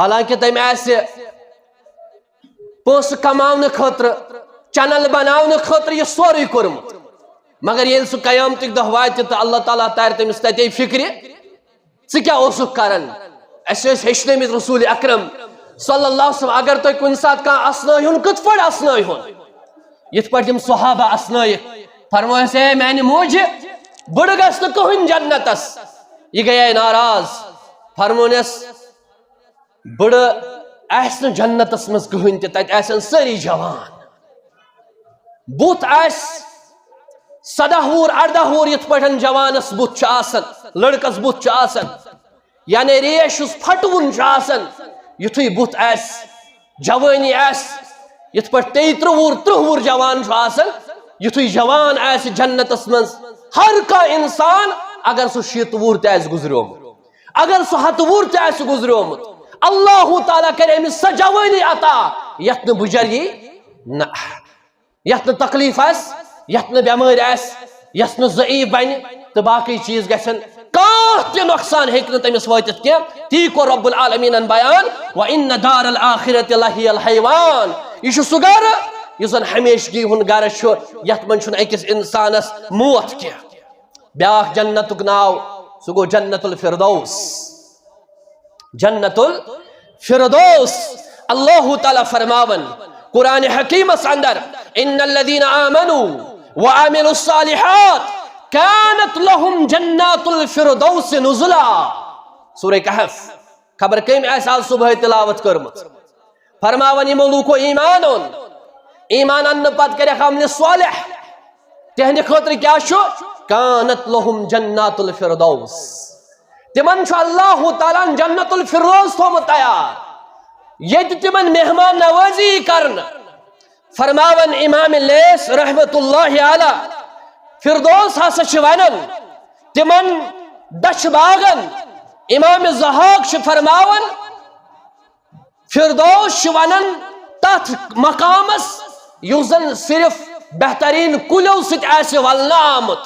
حالانکہ تٔمۍ آسہِ پونٛسہٕ کماونہٕ خٲطرٕ، چینل بناونہٕ خٲطرٕ یہِ سورُے کوٚرمُت، مگر ییٚلہِ سُہ قیامتٕکۍ دۄہ واتہِ تہٕ اللہ تعالیٰ تارِ تٔمِس تتے فکرِ، ژٕ کیٛاہ اوسُکھ کران؟ اَسہِ ٲسۍ ہیٚچھنٲومٕتۍ رسول اکرم صلی اللہ علیہ وسلم، اگر تۄہہِ کُنہِ ساتہٕ کانٛہہ اسنٲیہُن، کِتھ پٲٹھۍ اسنٲیہُن؟ یِتھ پٲٹھۍ تِم صحابہ اسنٲیِکھ، فرمٲیس، اے میانہِ موجہِ، بٕڑٕ گژھِ نہٕ کٕہٕنۍ جنتس۔ یہِ گٔیے ناراض، فرمونس، بٕڑٕ آسہِ نہٕ جنتس منٛز کٕہٕنۍ تہِ، تتہِ آسن سٲری جوان۔ بُتھ آسہِ سداہ وُہُر، ارداہ وُہُر، یِتھ پٲٹھۍ جوانس بُتھ چھُ آسان، لڑکس بُتھ چھُ آسان، یعنی ریش یُس پھٹوُن چھُ آسان، یُتھُے بُتھ آسہِ، جوٲنی آسہِ، یِتھ پٲٹھۍ تیٚیہِ ترٕٛہ وُہُر، ترٕٛہ وُہُر جوان چھُ آسان، یُتھُے جوان آسہِ جنتس منٛز، ہر کانٛہہ انسان، اگر سُہ شیٖتھ وُہُر تہِ آسہِ گُزریومُت، اگر سُہ ہتہٕ وُہُر تہِ آسہِ گُزریومُت، اللہ تعالیٰ کرِ أمِس سۄ جوٲنی عطا، یتھ نہٕ بُجر یی، نہ، یتھ نہٕ تکلیف آسہِ، یتھ نہٕ بٮ۪مٲرۍ آسہِ، یۄس نہٕ ضعیف بنہِ تہٕ باقٕے چیٖز گژھن۔ کانٛہہ تہِ نۄقصان ہیٚکہِ نہٕ تٔمِس وٲتِتھ کینٛہہ۔ تی کوٚر رب العالمیٖنن بیان، "وَإِنَّ دَارَ الْآخِرَةِ لَهِيَ الْحَيَوَانُ"۔ یہِ چھُ سُہ گرٕ یُس زن ہمیشگی ہُنٛد گرٕ چھُ، یتھ منٛز چھُنہٕ أکِس انسانس موت کینٛہہ۔ بیاکھ جنتُک ناو، سُہ گوٚو جنت الفردوس۔ جنت الفردوس۔ اللہ تعالیٰ فرماون قرآن حکیمس اندر، "ان الذین آمنوا وعملوا الصالحات کانت لهم جنات الفردوس نزلا۔" سورہ کہف، خبر کٔمۍ آسہِ آز صبحٲے تلاوت کٔرمٕژ۔ فرماوان، یِمو لوٗکو ایمان اوٚن، ایمان اننہٕ پتہٕ کریکھ عملِ صالح، تِہنٛدِ خٲطرٕ کیٛاہ چھُ؟ کانت لہم جنات الفردوس، تِمن چھُ اللہ تعالیٰ ہن جنت الفردوس تھوٚومُت تیار، ییٚتہِ تِمن مہمان نوازی یی کرنہٕ۔ فرماوان امام لیث رحمت اللہ علیہ، فردوس ہسا چھِ ونان تِمن دچھِ باغن۔ امام ضحاک چھِ فرماوان، فردوس چھِ ونان تتھ مقامس یُس زن صرف بہترین کُلیو سۭتۍ آسہِ ولنہٕ آمُت،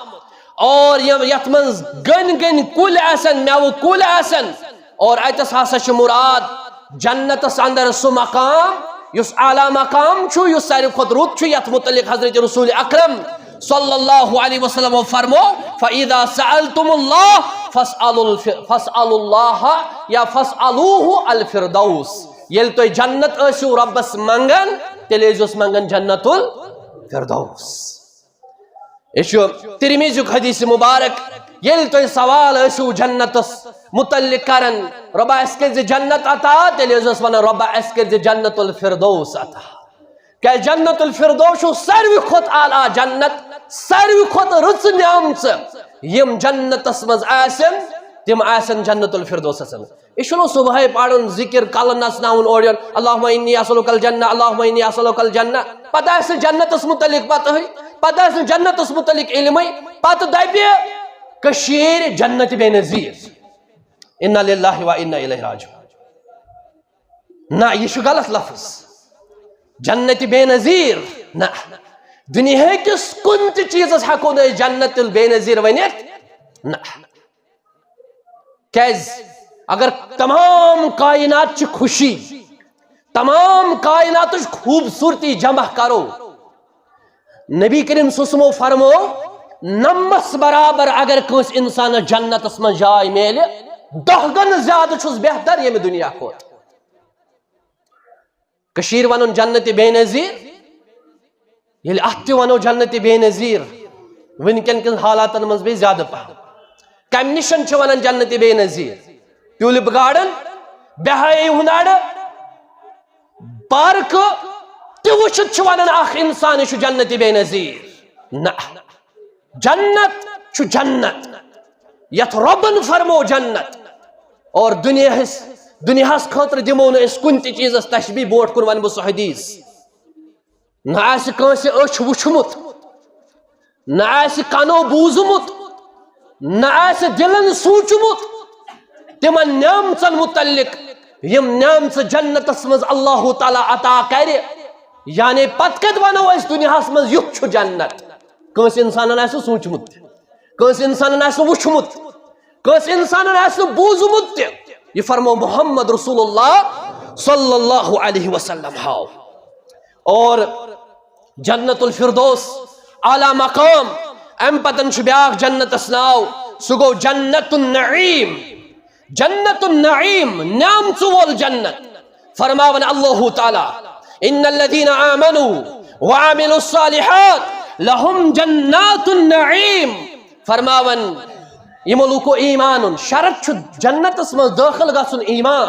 اور یِم، یتھ منٛز گٔنۍ گٔنۍ کُلۍ آسن، مٮ۪وٕ کُلۍ آسن، اور اتس ہسا چھُ مراد جنتس اندر سُہ مقام یُس اعلیٰ مقام چھُ، یُس ساروی کھۄتہٕ رُت چھُ، یتھ متعلق حضرت رسول اکرم صلی اللہ علیہ وسلم فرمو، "فَإِذَا سَأَلْتُمُ اللَّهَ فَاسْأَلُوا الْفِ-، فَاسْأَلُوا اللَّهَ یا فَاسْأَلُوهُ الْفِرْدَوْسَ۔" ییٚلہِ تُہۍ جنت ٲسِو رۄبس منگان، تیٚلہِ ٲسۍزیوس منگان جنت الفردوس۔ یہِ چھُ ترمذیُک حدیث مبارک۔ ییٚلہِ تُہۍ سوال ٲسِو جنتس متعلق کران، "رۄبا، اَسہِ کٔرۍ زِ جنت عطا"، تیٚلہِ ٲسۍزیوس ونان، "رۄبا، اَسہِ کٔرۍ زِ جنت الفردوس عطا۔" کیازِ جنت الفردوس چھُ ساروی کھۄتہٕ اعلیٰ جنت، ساروی کھۄتہٕ رٕژٕ نعمژٕ یِم جنتس منٛز آسن، تِم آسن جنت الفردوسس منٛز۔ یہِ چھُنہٕ صبحٲے پرُن ذکر، کلہٕ نژناوُن اورٕ یورٕ، "اللہم انی اسألک الجنہ، اللہم انی اسألک الجنہ"۔ پتہٕ آسہِ نہٕ جنتس متعلق پتہٕے، پتہٕ آسہِ نہٕ جنتس متعلق علمٕے، پتہٕ دپہِ کٔشیٖرِ جنت بے نظیر۔ انا للہ و انا الیہ راجعون۔ نہ، یہِ چھُ غلط لفظ۔ جنت بے نظیر نہ۔ دُنیا کِس کُنہِ تہِ چیٖزس ہٮ۪کو نہٕ أسۍ جنت بے نظیر ؤنِتھ۔ نہ۔ کیازِ؟ اگر تمام کائنات چہِ خوشی، تمام کائناتٕچ خوٗبصوٗرتی جمع کرو، نبی کریم صلی اللہ علیہ وسلمو فرمو، نمس برابر اگر کٲنٛسہِ انسانس جنتس منٛز جاے میلہِ، دہ گنہٕ زیادٕ چھُس بہتر ییٚمہِ دُنیا کھۄتہٕ۔ کٔشیٖرِ ونُن جنت بے نظیر، ییٚلہِ اتھ تہِ ونو جنت بے نظیر، وٕنکٮ۪ن کٮ۪ن حالاتن منٛز بیٚیہِ زیادٕ پہم۔ کمہِ نِشن چھِ ونان جنت بے نظیر؟ ٹیولپ گارڈن، بہایی ہُنڈ پارکہٕ تہِ وٕچھِتھ چھُ ونان اکھ انسان، یہِ چھُ جنت بے نظیر۔ نہ، جنت چھُ جنت، یتھ رۄبن فرمو جنت۔ اور دُنیاہس، دُنیاہس خٲطرٕ دِمو نہٕ أسۍ کُنہِ تہِ چیٖزس تشبیہ۔ برونٛٹھ کُن ونہٕ بہٕ سُہ حدیث۔ نہ آسہِ کٲنٛسہِ أچھ وُچھمُت، نہ آسہِ کنو بوٗزمُت، نہ آسہِ دِلن سوٗنٛچمُت تِمن نعمژن متعلق، یِم نعمژٕ جنتس منٛز اللہ تعالیٰ عطا کرِ۔ یعنی پتہٕ کتہِ ونو أسۍ دُنیاہس منٛز یُتھ چھُ جنت؟ کٲنٛسہِ انسانن آسہِ نہٕ سوٗنٛچمُت تہِ، کٲنٛسہِ انسانن آسہِ نہٕ وُچھمُت، کٲنٛسہِ انسانن آسہِ نہٕ بوٗزمُت تہِ۔ یہِ فرمو محمد رسول اللہ صلی اللہ علیہ وسلم ہاو۔ اور جنت الفردوس اعلیٰ مقام۔ امہِ پتن چھُ بیاکھ جنتس ناو، سُہ گوٚو جنت النعیم۔ جنت النعیم، نعمژٕ وول جنت۔ فرماوان اللہ تعالیٰ، "ان الذین آمنوا وعملوا الصالحات لهم جنات النعیم"۔ فرماوان، یِمو لوٗکو ایمان اوٚن، شرط چھُ جنتس منٛز دٲخل گژھُن ایمان۔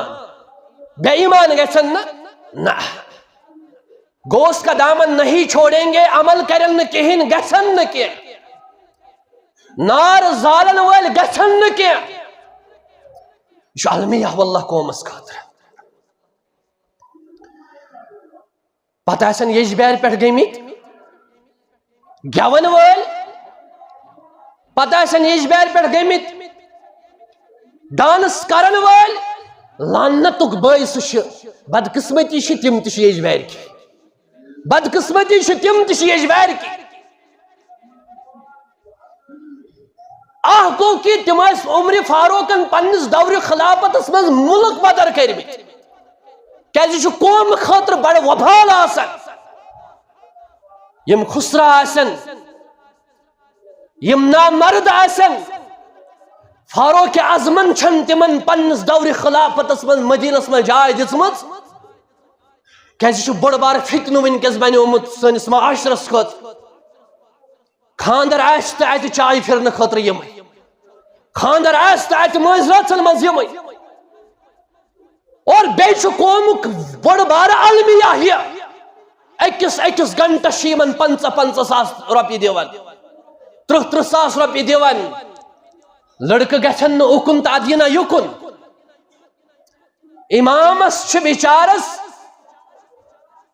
بے ایمان گژھن نہٕ۔ نہ۔ گوس کا دامن نہیں چھوڑیں گے، عمل کرن نہٕ کِہیٖنۍ، گژھن نہٕ کینٛہہ۔ نار زالن وٲلۍ گژھن نہٕ کینٛہہ۔ یہِ چھُ المیہ واللہ قومس خٲطرٕ۔ پتہٕ آسن ییٚجبیارِ پٮ۪ٹھ گٔمٕتۍ گٮ۪ون وٲلۍ، پتہٕ آسن ییٚجبیارِ پٮ۪ٹھ گٔمٕتۍ ڈانس کرن وٲلۍ۔ لعنتُک باعث چھِ، بدقسمتی چھِ، تِم تہِ چھِ ییٚجبیارِ کی۔ بدقسمتی چھِ، تِم تہِ چھِ ییٚجبیارِ کی۔ اکھ گوٚو کہِ تِم ٲسۍ عمرِ فاروقن پننِس دورِ خلافتس منٛز مُلک بدر کٔرمٕتۍ، کیازِ یہِ چھُ قوم خٲطرٕ بڑٕ وبال آسان۔ یِم خسرا آسن، یِم نامرد آسن، فاروق اعظمن چھن تِمن پننِس دورِ خلافتس منٛز مدینس منٛز جاے دِژمٕژ، کیازِ یہِ چھُ بوٚڑ بارٕ فتنہٕ وٕنکیٚس بنیومُت سٲنِس معاشرس خٲطرٕ۔ خاندر آسہِ تہٕ اتہِ چایہِ پھرنہٕ خٲطرٕ یِمے، خاندر آسہِ تہٕ اتہِ مٲنٛزِ رٲژن منٛز یِمے۔ اور بیٚیہِ چھُ قومُک بوٚڑ بارٕ المیہ یہِ، أکِس أکِس گنٹس چھِ یِمن پنٛژاہ پنٛژاہ ساس رۄپیہِ دِوان، ترٕٛہ ترٕٛہ ساس رۄپیہِ دِوان۔ لڑکہٕ گژھن نہٕ اُکُن تہٕ ادٕ یہِ نہ یُکُن۔ امامس چھِ بِچارس،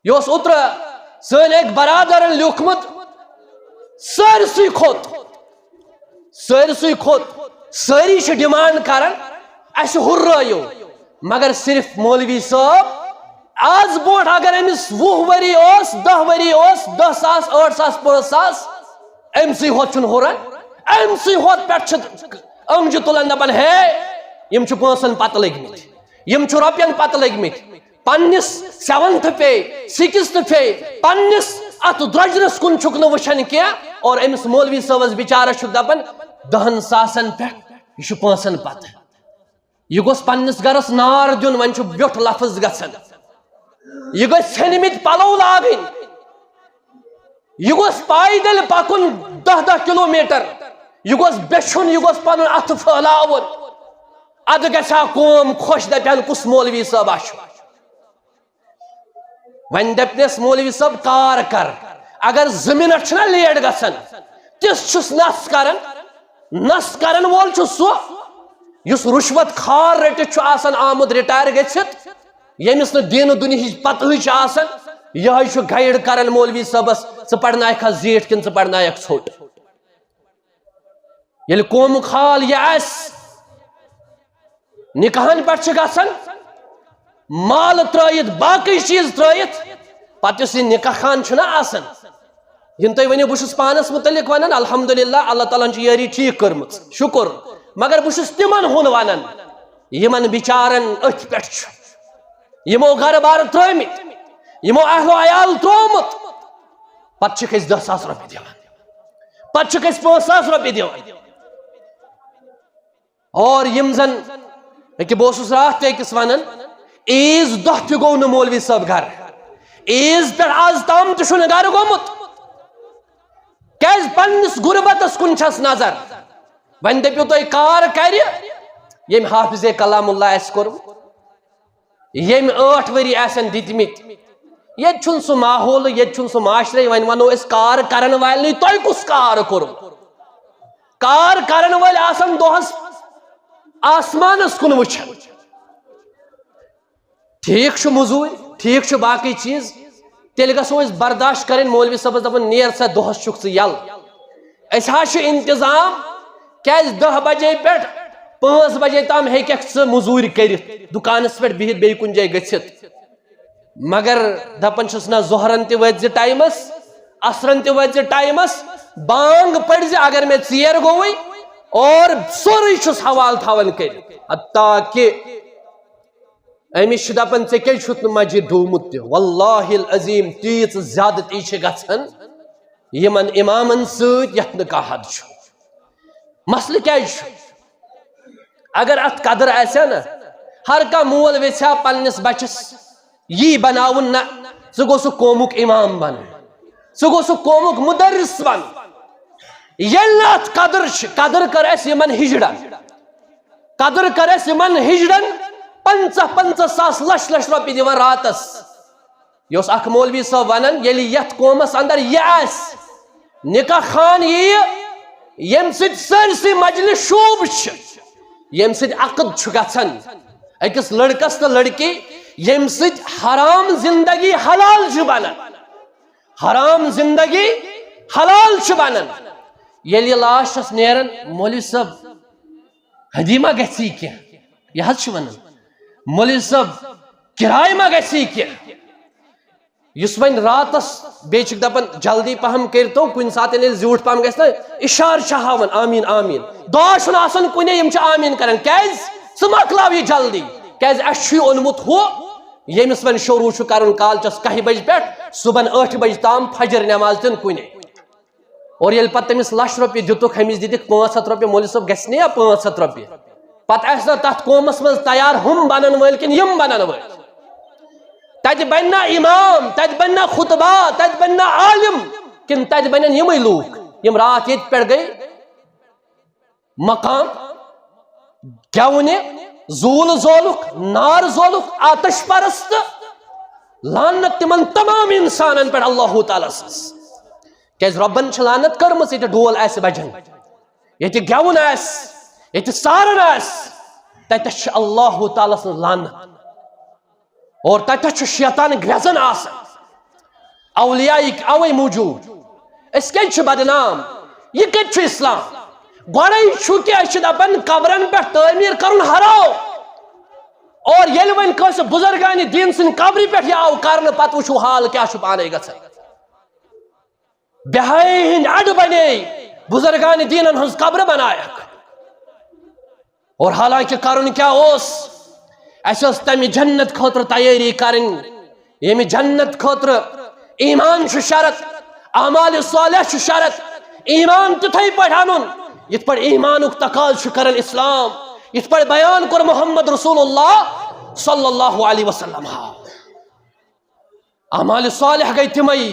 یہِ اوس اوترٕ سٲنۍ أکۍ برادرن لیوٗکھمُت، سٲرسٕے کھوٚت، سٲرسٕے کھوٚت۔ سٲری چھِ ڈیمانڈ کران، اسہِ ہُررٲیِو، مگر صرف مولوی صٲب۔ از برونٛٹھ اگر أمِس وُہ ؤری اوس، دَہ ؤری اوس، دَہ ساس، ٲٹھ ساس، پانٛژھ ساس، أمۍ سٕے ہوت چھُنہٕ ہُران، أمۍ سٕے ہوت پٮ۪ٹھ چھِ أنٛگجہِ تُلان، دپان، ہے، یِم چھِ پونٛسن پتہٕ لٔگۍ مٕتۍ، یِم چھِ رۄپین پتہٕ لٔگۍ مٕتۍ۔ پننِس سیونتھ پے، سکستھ پے، پننِس اتھ درۄجرس کُن چھُکھ نہٕ وٕچھان کینٛہہ، اور أمِس مولوی صٲبس بِچارس چھُکھ دپان، دہن ساسن پٮ۪ٹھ، یہِ چھُ پونٛسن پتہٕ۔ یہِ گوٚژھ پننِس گرس نار دیُن، وۄنۍ چھُ ویوٚٹھ لفظ گژھان۔ یہِ گٔژھۍ ژھیٚنمٕتۍ پلو لاگٕنۍ۔ یہِ گوٚژھ پایدٔلۍ پکُن دَہ دَہ کلوٗمیٹر۔ یہِ گوٚژھ بیچھُن، یہِ گوٚژھ پنُن اتھٕ پھٔہلاوُن۔ ادٕ گژھِ ہا قوم خۄش، دپہِ ہن، کُس مولوی صٲبا چھُ؟ وۄنۍ دپنس، مولوی صٲب، کار کر۔ اگر زٕ منٹ چھِنہ لیٹ گژھان، تِژھ چھُس نس کران۔ نس کرن وول چھُ سُہ، یُس رُشوت خار رٔٹِتھ چھُ آسان آمُت رِٹایر گٔژھِتھ، ییٚمِس نہٕ دیٖنہٕ دُنیہٕچ پتہٕے چھِ آسان۔ یِہوٚے چھُ گایڈ کران مولوی صٲبس، ژٕ پرناوکھا زیٖٹھ کِنہٕ ژٕ پرناوکھ ژھوٚٹ؟ ییٚلہِ قومُک حال یہِ آسہِ، نکاحن پٮ۪ٹھ چھِ گژھان، مال ترٲیِتھ، باقٕے چیٖز ترٲیِتھ، پتہٕ یُس یہِ نکاح خان چھُنہ آسان، یِم تُہۍ ؤنِو، بہٕ چھُس پانس مُتعلق ونان، الحمدللہ، اللہ تعالیٰ ہن چھِ یٲری ٹھیٖک کٔرمٕژ، شُکُر۔ مگر بہٕ چھُس تِمن ہُنٛد ونان، یِمن بِچارن أتھۍ پٮ۪ٹھ چھُ، یِمو گرٕ بار ترٲومٕتۍ، یِمو اہل و عیال ترٛوومُت، پتہٕ چھِکھ أسۍ دَہ ساس رۄپیہِ دِوان، پتہٕ چھِکھ أسۍ پانٛژھ ساس رۄپیہِ دِوان۔ اور یِم زن، ییٚکیٛاہ بہٕ اوسُس راتھ تہِ أکِس ونان، عیٖذ دۄہ تہِ گوٚو نہٕ مولوی صٲب گرٕ، عیٖذ پٮ۪ٹھ آز تام تہِ چھُنہٕ گرٕ گوٚمُت، کیازِ پننِس غربتس کُن چھس نظر۔ وۄنۍ دٔپِو تُہۍ، کار کرِ ییٚمۍ حافظ کلام اللہ آسہِ کوٚرمُت، ییٚمۍ ٲٹھ ؤری آسن دِتمٕتۍ۔ ییٚتہِ چھُنہٕ سُہ ماحول، ییٚتہِ چھُنہٕ سُہ معاشرے، وۄنۍ ونو أسۍ کار کرن والنٕے، تۄہہِ کُس کار کوٚروٕ؟ کار کرن وٲلۍ آسن دۄہس آسمانس کُن وٕچھان۔ ٹھیٖک چھُ مٔزوٗرۍ، ٹھیٖک چھُ باقٕے چیٖز، تیٚلہِ گژھو أسۍ برداشت کرٕنۍ۔ مولوی صٲبس دپان، نیر سا، دۄہس چھُکھ ژٕ یَلہٕ۔ أسۍ حظ چھُ انتظام، کیازِ دَہ بجے پٮ۪ٹھ پانٛژھ بجے تام ہیٚککھ ژٕ مٔزوٗرۍ کٔرِتھ، دُکانس پٮ۪ٹھ بِہِتھ، بیٚیہِ کُنہِ جایہِ گٔژھِتھ۔ مگر دپان چھُس، نہ، ظہرن تہِ وٲتۍ زِ ٹایمس، عصرن تہِ وٲتۍ زِ ٹایمس، بانگ پٔرۍ زِ اگر مےٚ ژیر گوٚوُے، اور سورُے چھُس حوالہٕ تھاوان کٔرِتھ۔ حتیٰ کہ أمِس چھِ دَپان، "ژےٚ کیٛازِ چھُتھ نہٕ مسجد ڈوٗمُت تہِ؟" واللہ العظیم، تیٖژ زیادتی چھِ گژھان یِمن اِمامن سۭتۍ، یَتھ نہٕ کانٛہہ حد چھُ۔ مسلہٕ کیٛازِ چھُ؟ اگر اَتھ قدر آسہِ ہا نہ، ہر کانٛہہ مول ویژھِ ہا پننِس بچس یی بناوُن، نہ، ژٕ گوٚژھ قومُک اِمام بنُن، ژٕ گوٚژھ قومُک مُدرِس بنُن۔ ییٚلہِ نہٕ اَتھ قدر چھِ، قدر کٔر اَسہِ یِمن ہِجڑن۔ قدر کٔر اَسہِ یِمن ہِجڑن، پنٛژاہ پنٛژاہ ساس، لچھ لچھ رۄپیہِ دِوان راتس۔ یہِ اوس اکھ مولوی صٲب ونان، ییٚلہِ یتھ قومس اندر یہِ آسہِ، نکاح خان ییہِ، ییٚمہِ سۭتۍ سٲرسٕے مجلس شوٗب چھِ، ییٚمہِ سۭتۍ عقد چھُ گژھان أکِس لڑکس تہٕ لڑکی، ییٚمہِ سۭتۍ حرام زندگی حلال چھِ بنان، حرام زندگی حلال چھِ بنان۔ ییٚلہِ یہِ لاش چھس نیران، مولوی صٲب، ہدی ما گژھی کینٛہہ؟ یہِ حظ چھُ ونان، مولوی صٲب، کِراے ما گژھی کینٛہہ؟ یُس وۄنۍ راتس بیٚیہِ چھِکھ دپان، جلدی پہم کٔرۍتو، کُنہِ ساتہٕ ییٚلہِ زیوٗٹھ پہم گژھِ نا، اشارٕ چھِ ہاوان، آمیٖن، آمیٖن۔ دعا چھُنہٕ آسان کُنے، یِم چھِ آمیٖن کران۔ کیازِ؟ ژٕ مۄکلاو یہِ جلدی۔ کیازِ؟ اَسہِ چھُ یہِ اوٚنمُت ہُہ، ییٚمِس وۄنۍ شروٗع چھُ کرُن کالچس کاہہِ بجہِ پٮ۪ٹھ صُبحن ٲٹھِ بجہِ تام، فجر نماز تہِ نہٕ کُنے۔ اور ییٚلہِ پتہٕ تٔمِس لچھ رۄپیہِ دِتُکھ، ہُمِس دِتِکھ پانٛژھ ہتھ رۄپیہِ، مولوی صٲب، گژھِ نہ یا پانٛژھ ہتھ رۄپیہِ؟ پتہٕ آسہِ نہ تتھ قومس منٛز تیار ہُم بنن وٲلۍ کِنہٕ یِم بنن وٲلۍ؟ تتہِ بنہِ نہ امام، تتہِ بنہِ نہ خطبہ، تتہِ بنہِ نہ عالم، کِنہٕ تتہِ بنن یِمے لوٗکھ، یِم راتھ ییٚتہِ پٮ۪ٹھ گٔے مقام گٮ۪ونہِ، زوٗل زولُکھ، نار زولُکھ، آتش پرست، لعنت تِمن تمام انسانن پٮ۪ٹھ اللہ تعالیٰ سٕنٛز۔ کیازِ رۄبن چھِ لعنت کٔرمٕژ، ییٚتہِ ڈول آسہِ بجان، ییٚتہِ گٮ۪وُن آسہِ، ییٚتہِ سارن آسہِ، تتٮ۪س چھِ اللہ تعالیٰ سٕنٛز لعنت۔ اور تتٮ۪س چھُ شیطان گرٛٮ۪زن آسان۔ اولیاء اوے موٗجوٗب۔ أسۍ کیٛازِ چھِ بدنام؟ یہِ کتہِ چھُ اسلام؟ گۄڈے چھُ کہِ أسۍ چھِ دپان قبرن پٮ۪ٹھ تعمیٖر کرُن حرام۔ اور ییٚلہِ وۄنۍ کٲنٛسہِ بزرگانِ دین سٕنٛدِ قبرِ پٮ۪ٹھ یہِ آو کرنہٕ، پتہٕ وٕچھِو حال کیٛاہ چھُ پانے گژھان۔ بہٲیی ہٕنٛدۍ اڈٕ بنے، بزرگانِ دینن ہٕنٛز قبرٕ بنایکھ۔ اور حالانکہ کرُن کیٛاہ اوس؟ اسہِ ٲس تمہِ جنت خٲطرٕ تیٲری کرٕنۍ، ییٚمہِ جنت خٲطرٕ ایمان چھُ شرط، اعمال صالح چھُ شرط، ایمان تِتھے پٲٹھۍ انُن یِتھ پٲٹھۍ ایمانُک تقاضہٕ چھُ کران اسلام، یِتھ پٲٹھۍ بیان کوٚر محمد رسول اللہ صلی اللہ علیہ وسلم۔ اعمال صالح گٔے تِمے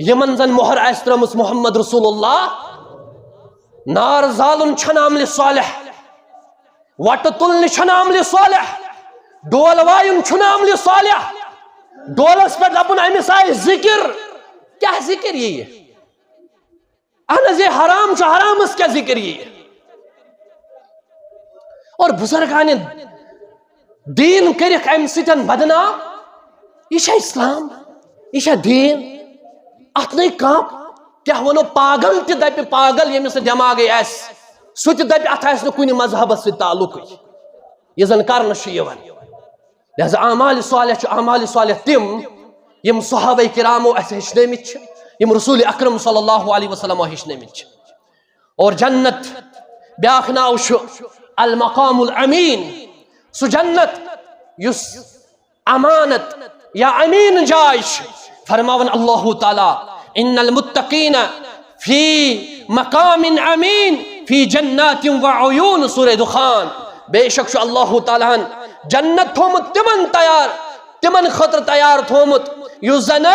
یِمن زن مۄہر آسہِ ترٲومٕژ محمد رسول اللہ۔ نار زالُن چھُنہٕ عملِ صالح، وٹہٕ تُلنہِ چھُنہٕ عملِ صالح، ڈول وایُن چھُنہٕ عملِ صالح، ڈولس پٮ۪ٹھ دپُن أمِس آیہِ ذکر۔ کیٛاہ ذکر یِیہِ؟ اہن حظ، یہِ حرام چھُ، حرامس کیٛاہ ذکر یِیہِ؟ اور بزرگانِ دین کٔرِکھ امہِ سۭتۍ بدنام۔ یہِ چھا اسلام؟ یہِ چھا دین؟ اتھ نے کانٛہہ، کیٛاہ ونو، پاگل تہِ دپہِ، پاگل ییٚمِس نہٕ دٮ۪ماغے آسہِ، سُہ تہِ دپہِ اتھ آسہِ نہٕ کُنہِ مذہبس سۭتۍ تعلقٕے، یہِ زن کرنہٕ چھُ یِوان۔ لہذا اعمال صالح چھُ اعمال صالح تِم، یِم صحابہ کرامو اسہِ ہیٚچھنٲومٕتۍ چھِ، یِم رسول اکرم صلی اللہ علیہ وسلمو ہیٚچھنٲومٕتۍ چھِ۔ اور جنت بیاکھ ناو چھُ المقام الامین، سُہ جنت یُس امانت یا امین جاے چھِ۔ فرماوان اللہ تعالیٰ، ان المتقین فی مقام امین فی جنات و عیون، سورہ دخان۔ بے شک چھُ اللہ تعالیٰ ہن جنت تھومُت تِمن تیار، تِمن خٲطرٕ تیار تھومُت یُس زن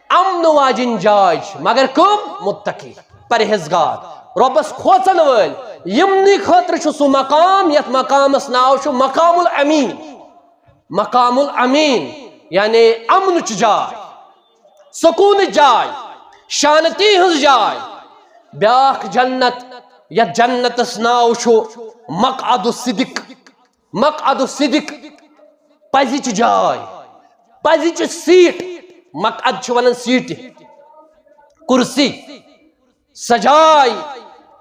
امن واجِنۍ جاے چھِ، مگر کم؟ متقی، پرہیزگار، رۄبس کھوژن وٲلۍ۔ یِمنٕے خٲطرٕ چھُ سُہ مقام، یتھ مقامس ناو چھُ مقام الامین۔ مقام الامین یعنی امنٕچ جاے، سکوٗنٕچ جاے، شانتی ہٕنٛز جاے۔ بیاکھ جنت، یتھ جنتس ناو چھُ مقعد الصدق۔ مقعد الصدق، پزِچ جاے، پزِچ سیٖٹ۔ مقعد چھِ ونان سیٖٹہِ، کرسی۔ سۄ جاے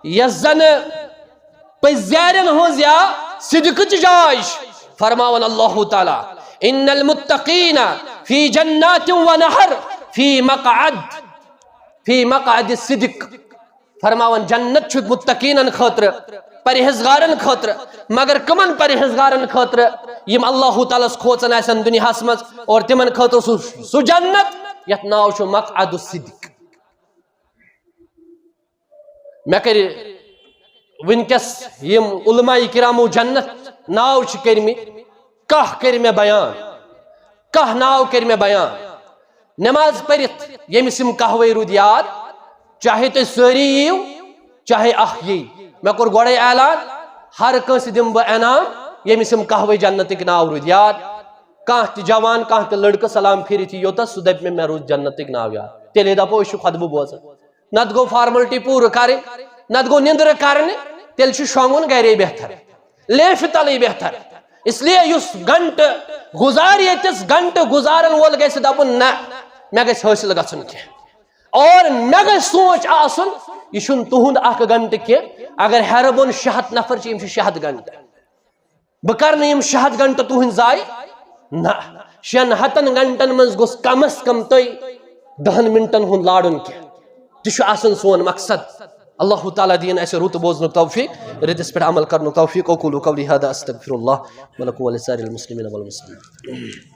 یۄس زن پٔزیارٮ۪ن ہٕنٛز یا صدقٕچ جاے چھِ۔ فرماوان اللہ تعالیٰ، ان المتقین فی جنات و نہر فی مقعد، فی مقعد صدق۔ فرماوان جنت چھُ متقینن خٲطرٕ، پرہیزگارن خٲطرٕ، مگر کمن پرہیزگارن خٲطرٕ؟ یِم اللہ تعالیٰ ہس کھوژان آسن دُنیاہس منٛز، اور تِمن خٲطرٕ سُہ، سُہ جنت یتھ ناو چھُ مقعد الصدق۔ مےٚ کٔرۍ وٕنکیٚس یِم علماء کرامو جنت ناو چھِ کٔرمٕتۍ، کاہ کٔرۍ مےٚ بیان، کاہ ناو کٔرۍ مےٚ بیان۔ نماز پٔرِتھ ییٚمِس یِم کاہوے روٗدۍ یاد، چاہے تُہۍ سٲری یِیِو، چاہے اکھ یی، مےٚ کوٚر گۄڈے اعلان، ہر کٲنٛسہِ دِمہٕ بہٕ انعام، ییٚمِس یِم قہوے جنتٕکۍ ناو روٗدۍ یاد، کانٛہہ تہِ جوان، کانٛہہ تہِ لڑکہٕ سلام پھیرِتھ یی یوٚتس، سُہ دپہِ مےٚ، مےٚ روٗد جنتٕکۍ ناو یاد۔ تیٚلے دپو، أسۍ چھِ خطبہٕ بوزان۔ نتہٕ گوٚو فارملٹی پوٗرٕ کرٕنۍ، نتہٕ گوٚو نِندرٕ کرنہِ، تیٚلہِ چھُ شۄنٛگُن گرے بہتر، لیفہِ تلٕے بہتر۔ اس لیے یُس گھنٹہٕ گُزارِ ییٚتِس، گھنٹہٕ گُزارن وول گژھِ دپُن، نہ، مےٚ گژھِ حٲصِل گژھُن کینٛہہ۔ اور مےٚ گژھِ سونٛچ آسُن، یہِ چھُنہٕ تُہُنٛد اکھ گھنٹہٕ کینٛہہ۔ اگر ہیرٕ بۄن شےٚ ہتھ نفر چھِ، یِم چھِ شےٚ ہتھ گھنٹہٕ۔ بہٕ کرٕ نہٕ یِم شےٚ ہتھ گھنٹہٕ تُہٕنٛدۍ ضایع۔ نہ، شٮ۪ن ہتن گھنٹن منٛز گوٚژھ کم از کم تُہۍ دہن منٹن ہُنٛد لارُن کینٛہہ۔ تہِ چھُ آسان سون مقصد۔ اللہ تعالیٰ دِیِن اَسہِ رُت بوزنُک توفیق، رٕتِس پٮ۪ٹھ عمل کرنُک توفیق۔ اقول قولی هذا استغفر الله ولكم ولسائر المسلمين والمسلمات۔